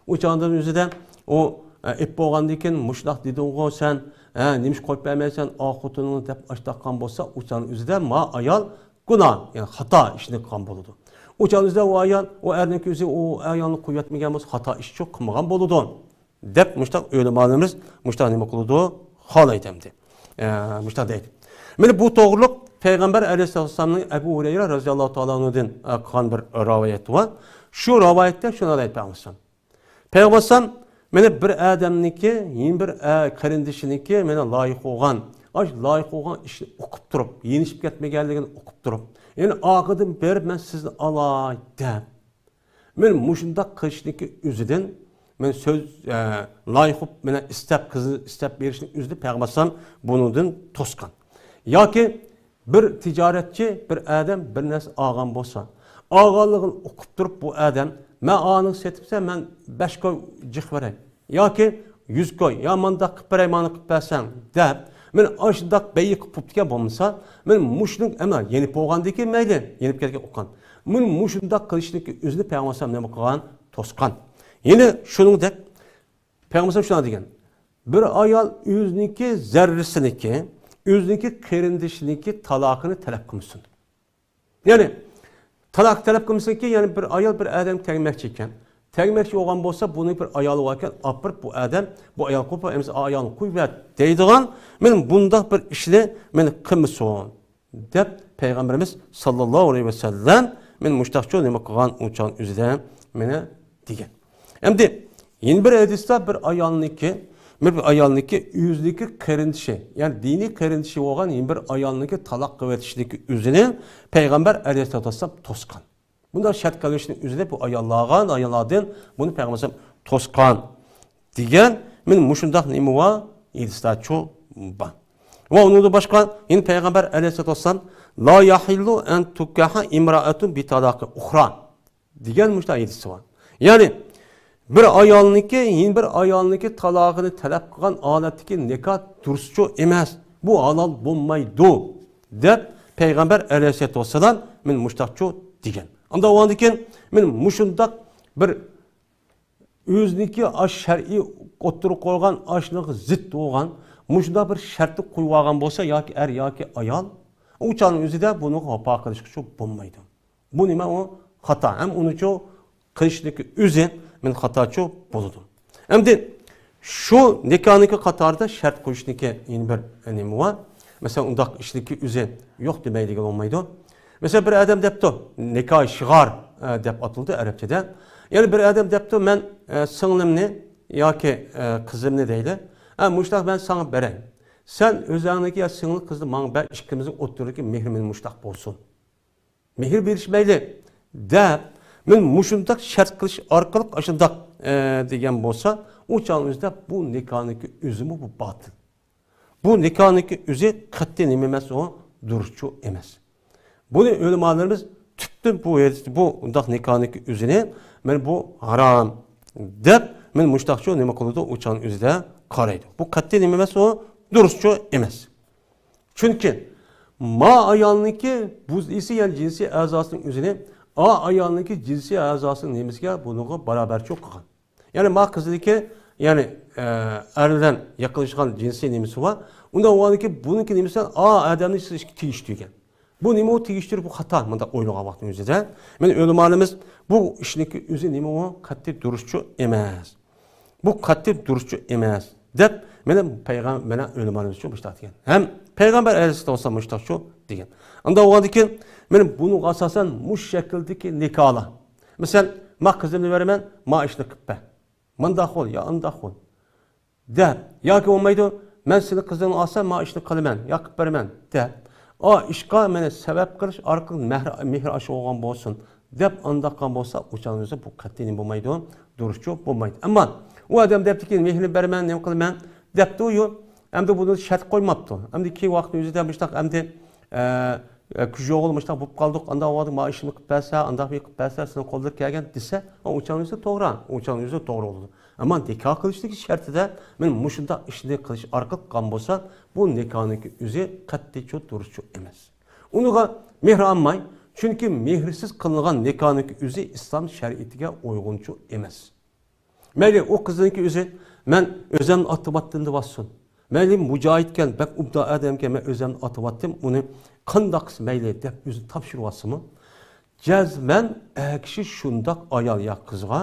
ئۇ چاغنىڭ ئۆزىدە ئۇ، ئە، ئېپ بولغاندىن كېيىن مۇشۇنداق دېدىڭغۇ سەن، ھە، نېمىشقا قويۇپ بەرمەيسەن ئا خوتۇنۇڭنى دەپ ئاشتاققان بولسا، ئۇ چاغنىڭ ئۆزىدە ما ئايال گۇناھ، يەنى خاتا ئىشنى قىلغان بولىدۇ. ئۇ چاغنىڭ ئۆزىدە ئۇ ئايال، ئۇ ئەرنىڭكى ئۆزى ئۇ ئايالنى قويۇۋەتمىگەن بولسا، خاتا ئىشچۇ قىلمىغان بولىدۇ. دەپ مۇشتاق ئۆلىمالىرىمىز مۇشتاق نېمە قىلىدۇ؟ خالايدۇ ئەمدى. ئە، مۇشتاق دەيدۇ. مانا بۇ توغرۇلۇق پەيغەمبەر ئەلەيھىسسالامنىڭ ئەبۇ ھۇرەيرە رەزىياللاھۇ تائالا ئەنھۇدىن، ئە، قىلغان بىر رىۋايەت بار. شۇ رىۋايەتتە شۇنداق دەيدۇ پەيغەمبەر. پەيغەمبەر ئەلەيھىسسالام، مانا بىر ئادەمنىڭكى، يەنە بىر، ئە، قېرىندىشىنىڭكى مانا لايىق بولغان، ئاش لايىق بولغان ئىشنى ئۇقۇپ تۇرۇپ، يېنىشىپ كەتمىگەنلىكىنى ئۇقۇپ تۇرۇپ، يەنە ئارقىدىن بېرىپ مەن سىزنى ئالاي دەپ، مانا مۇشۇنداق قىلىشنىڭكى ئۆزىدىن، مانا سۆز، ئە، لايىق بولۇپ، مانا ئىستەپ، قىزنى ئىستەپ بېرىشنىڭ ئۆزىدە پەيغەمبەر ئەلەيھىسسالام بۇنىڭدىن توسقان. ياكى بىر تىجارەتچى، بىر ئادەم بىر نەرسە ئالغان بولسا، ئالغانلىقىنى ئۇقۇپ تۇرۇپ بۇ ئادەم، مەن ئانىڭ سېتىپسەن، مەن بەش كوي جىق بېرەي. ياكى يۈز كوي، يا مانداق قىلىپ بېرەي، مانا قىلىپ بەرسەڭ، دەپ، مانا ئاشۇنداق بەيگە قىلىپ بوپتىكەن بولمىسا، مانا مۇشۇنىڭ ئەمما يېنىپ بولغاندىن كېيىن مەيلى، يېنىپ كەتكەن ئۇققان. مانا مۇشۇنداق قىلىشنىڭكى ئۆزىنى پەيغەمبەر ئەلەيھىسسالام نېمە قىلغان؟ توسقان. يەنە شۇنىڭدەك پەيغەمبەر ئەلەيھىسسالام شۇنداق دېگەن، بىر ئايال ئۆزىنىڭكى زەررىسىنىڭكى، ئۆزىنىڭكى قېرىندىشىنىڭكى تالاقىنى تەلەپ قىلمىسۇن. يەنى تالاق تەلەپ قىلمىسۇنكى، يەنى بىر ئايال بىر ئادەمگە تەگمەكچى ئىكەن. تەگمەكچى بولغان بولسا، بۇنىڭ بىر ئايالى باركەن، ئاپىرىپ بۇ ئادەم، بۇ ئايال قويۇپ، ئەمىسە ئايالنى قويۇۋەت دەيدىغان، مانا بۇنداق بىر ئىشنى مانا قىلمىسۇن. دەپ پەيغەمبىرىمىز ساللاللاھۇ ئەلەيھى ۋەسەللەم مانا مۇشتاقچۇ نېمە قىلغان ئۇ چاغ ئۆزىدە مانا دېگەن. ئەمدى يەنە بىر ھەدىستە بىر ئايالنىڭكى، بىر ئايالنىڭكى ئۆزىنىڭكى قېرىندىشى، يەنى دىنىي قېرىندىشى بولغان يەنە بىر ئايالنىڭكى تالاق قىلىۋېتىشنىڭكى ئۆزىنى پەيغەمبەر ئەلەيھىسسالاتۇ ۋەسسالام توسقان. بۇنداق شەرت قىلىشنىڭ ئۆزىنى بۇ ئاياللارغا، ئاياللاردىن بۇنى پەيغەمبەر توسقان دېگەن، مانا مۇشۇنداق نېمە بار؟ ھەدىسلەرچۇ بار. ۋە ئۇنىڭدىن باشقا يەنە پەيغەمبەر ئەلەيھىسسالاتۇ ۋەسسالام، لا يەھىللۇ ئەن تۇنكەھە ئىمرائەتۇن بىتالاقىن ئۇخرا دېگەن مۇشۇنداق ھەدىسى بار. يەنى بىر ئايالنىڭكى يەنە بىر ئايالنىڭكى تالاقىنى تەلەپ قىلغان ھالەتتىكى نىكاھ دۇرۇسچۇ ئەمەس، بۇ ھالال بولمايدۇ دەپ پەيغەمبەر ئەلەيھىسسالاتۇ ۋەسسالام مانا مۇشۇنداقچۇ دېگەن. ئاندىن ئۇنىڭدىن كېيىن مانا مۇشۇنداق بىر ئۆزىنىڭكى ئاش شەرئىي ئوتتۇرىغا قويغان ئاشنىڭغا زىت بولغان مۇشۇنداق بىر شەرتنى قويۇپ ئالغان بولسا ياكى ئەر ياكى ئايال، ئۇ چاغنىڭ ئۆزىدە بۇنىڭغا ۋاپا قىلىشقىچۇ بولمايدۇ. بۇ نېمە؟ ئۇ خاتا. ھەم ئۇنىچۇ قىلىشنىڭكى ئۆزى مەن خاتاچۇ بولىدۇ. ئەمدى شۇ نىكاھنىڭكى قاتارىدا شەرت قويۇشنىڭكى يەنە بىر نېمە بار؟ مەسىلەن، ئۇنداق ئىشنىڭكى ئۆزى يوق دېمەيدىغىلى بولمايدۇ. مەسىلەن، بىر ئادەم دەپتۇ، نىكاھ شىغار، ئە، دەپ ئاتىلىدۇ ئەرەبچىدە. يەنى بىر ئادەم دەپتۇ، مەن، ئە، سىڭلىمنى ياكى، ئە، قىزىمنى دەيلى، ئە، مۇشۇنداق مەن ساڭا بېرەي. سەن ئۆزۈڭنىڭكى يا سىڭلى قىزنى ماڭا بەر، ئىككىمىزنىڭ ئوتتۇرىدىكى مېھرىمىز مۇشۇنداق بولسۇن. مېھىر بېرىش مەيلى، دەپ، مەن مۇشۇنداق شەرت قىلىش ئارقىلىق ئاشۇنداق، ئە، دېگەن بولسا، ئۇ چاغنىڭ ئۆزىدە بۇ نىكاھنىڭكى ئۆزىمۇ بۇ باتىل. بۇ نىكاھنىڭكى ئۆزى قەتئىي نېمە ئەمەس، ئۇ دۇرۇسچۇ ئەمەس. بۇنى ئۆلىمالىرىمىز تۈپتىن بۇ ھەدىس، بۇ ئۇنداق نىكاھنىڭكى ئۆزىنى، مەن بۇ ھارام دەپ، مەن مۇشتاقچۇ نېمە قىلىدۇ، ئۇ چاغنىڭ ئۆزىدە قارايدۇ. بۇ قەتئىي نېمە ئەمەس، ئۇ دۇرۇسچۇ ئەمەس. چۈنكى ما ئايالنىڭكى بۇزئىسى، يەنى جىنسىي ئەزاسىنىڭ ئۆزىنى ئا ئايالنىڭكى جىنسىي ئەزاسىنىڭ نېمىسىگە، بۇنىڭغا باراۋەرچىلىك قىلغان. يەنى ما قىزنىڭكى، يەنى، ئە، ئەر بىلەن يېقىنلىشىدىغان جىنسىي نېمىسى بار. ئۇنداق بولغاندىكىن بۇنىڭكى نېمىسى ئا ئادەمنىڭ سىزگە تېگىشلىك دېگەن. بۇ نېمە ئۇ تېگىشتۈر، بۇ خاتا، مۇنداق ئويلىغان ۋاقتىنىڭ ئۆزىدە. مەن ئۆلىمالىرىمىز بۇ ئىشنىڭكى ئۆزى نېمە ئۇ؟ قەتئىي دۇرۇسچۇ ئەمەس. بۇ قەتئىي دۇرۇسچۇ ئەمەس، دەپ مېنىڭ پەيغەم-، مېنىڭ ئۆلىمالىرىمىز ئۈچۈن مۇشۇنداق دېگەن. ھەم پەيغەمبەر ئەلەيھىسسالام بولسا مۇشۇنداقچۇ دېگەن. ئانداق بولغاندىكىن، مېنىڭ بۇنىڭغا ئاساسەن مۇشۇ شەكىلدىكى نىكاھلار. مەسىلەن، ما قىزىمنى بېرىمەن، ما ئىشنى قىلىپ بەر. مانداق قىل يا ئانداق قىل. دەپ، ياكى بولمايدۇ، مەن سېنىڭ قىزىڭنى ئالسام، ما ئىشنى قىلىمەن، يا قىلىپ بېرىمەن، دەپ. ئا ئىشقا مانا سەۋەب قىلىش ئارقىلىق مەھرى، مېھرى ئاشۇرغان بولسۇن، دەپ ئانداق قىلغان بولسا، ئۇ چاغنىڭ ئۆزى بۇ قەتئىي نېمە بولمايدۇ، دۇرۇسچۇ بولمايدۇ. ئەمما ئۇ ئادەم دەپتىكى، مېھرىنى بېرىمەن، نېمە قىلىمەن، دەپتۇ، يو، ئەمدى بۇنى شەرت قويماپتۇ. ئەمدى كېيىن ۋاقىتنىڭ ئۆزىدە مۇشۇنداق، ئەمدى، ئە، ئە، كۈچ يوغىلى مۇشۇنداق بولۇپ قالدۇق، ئانداق ۋاقىت ما ئىشنى قىلىپ بەرسە، ئانداق بىر قىلىپ بەرسە، سېنىڭ قولدىن كەلگەن دېسە، ئۇ چاغنىڭ ئۆزى توغرا، ئۇ چاغنىڭ ئۆزى توغرا بولىدۇ. ئەمما نىكاھ قىلىشتىكى شەرتىدە مەن مۇشۇنداق ئىشنى قىلىش ئارقىلىق قىلغان بولسا، بۇ نىكاھنىڭكى ئۆزى قەتئىيچۇ دۇرۇسچۇ ئەمەس. ئۇنىڭغا مېھرى ئالماي، چۈنكى مېھرىسىز قىلىنغان نىكاھنىڭكى ئۆزى ئىسلام شەرىئىتىگە ئۇيغۇنچۇ ئەمەس. مەيلى ئۇ قىزنىڭكى ئۆزى، مەن ئۆزۈمنى ئاتىۋاتتىم دەۋاتسۇن. مەيلى مۇجاھىدكەن، بەك ئوبدان ئادەمكەن، مەن ئۆزۈمنى ئاتىۋاتتىم، ئۇنى قانداق قىلسا مەيلى دەپ ئۆزىنى تاپشۇرۇۋاتسىمۇ، جەزمەن ئەر كىشى شۇنداق ئايال يا قىزغا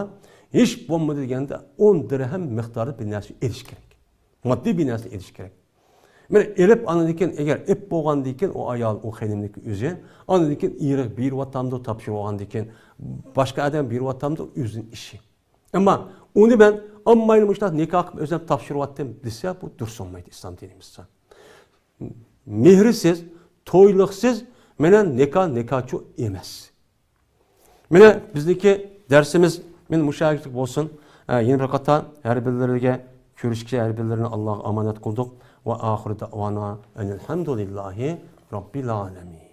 ھېچ بولمىدى دېگەندە ئون دىرھەم مىقدارىدا بىر نەرسە ئېلىش كېرەك. ماددىي بىر نەرسە ئېلىش كېرەك. مانا ئېلىپ، ئاندىن كېيىن، ئەگەر ئېپ بولغاندىن كېيىن ئۇ ئايال، ئۇ خېنىمنىڭكى ئۆزى، ئاندىن كېيىن ئېرىغا بېرىۋاتامدۇ، تاپشۇرۇۋالغاندىن كېيىن باشقا ئادەم بېرىۋاتامدۇ، ئۆزىنىڭ ئىشى. ئەمما ئۇنى مەن ئاممايلا مۇشۇنداق نىكاھ قىلىپ ئۆزۈم تاپشۇرۇۋاتتىم دېسە، بۇ دۇرۇس بولمايدۇ ئىسلام دىنىمىزدا. مېھرىسىز، تويلۇقسىز مانا نىكاھ نىكاھچۇ ئەمەس. مانا بىزنىڭكى دەرسىمىز مانا مۇشۇ يەرلىك بولسۇن. ئە، يەنە بىر قېتىم ھەر بىرلىرىگە كۆرۈشكىچە ھەر بىرلىرىنى ئاللاغا ئامانەت قىلدۇق. ۋە ئاخىرۇ دەۋانا ئەنىل ھەمدۇلىللاھى رەببىل ئالەمىن.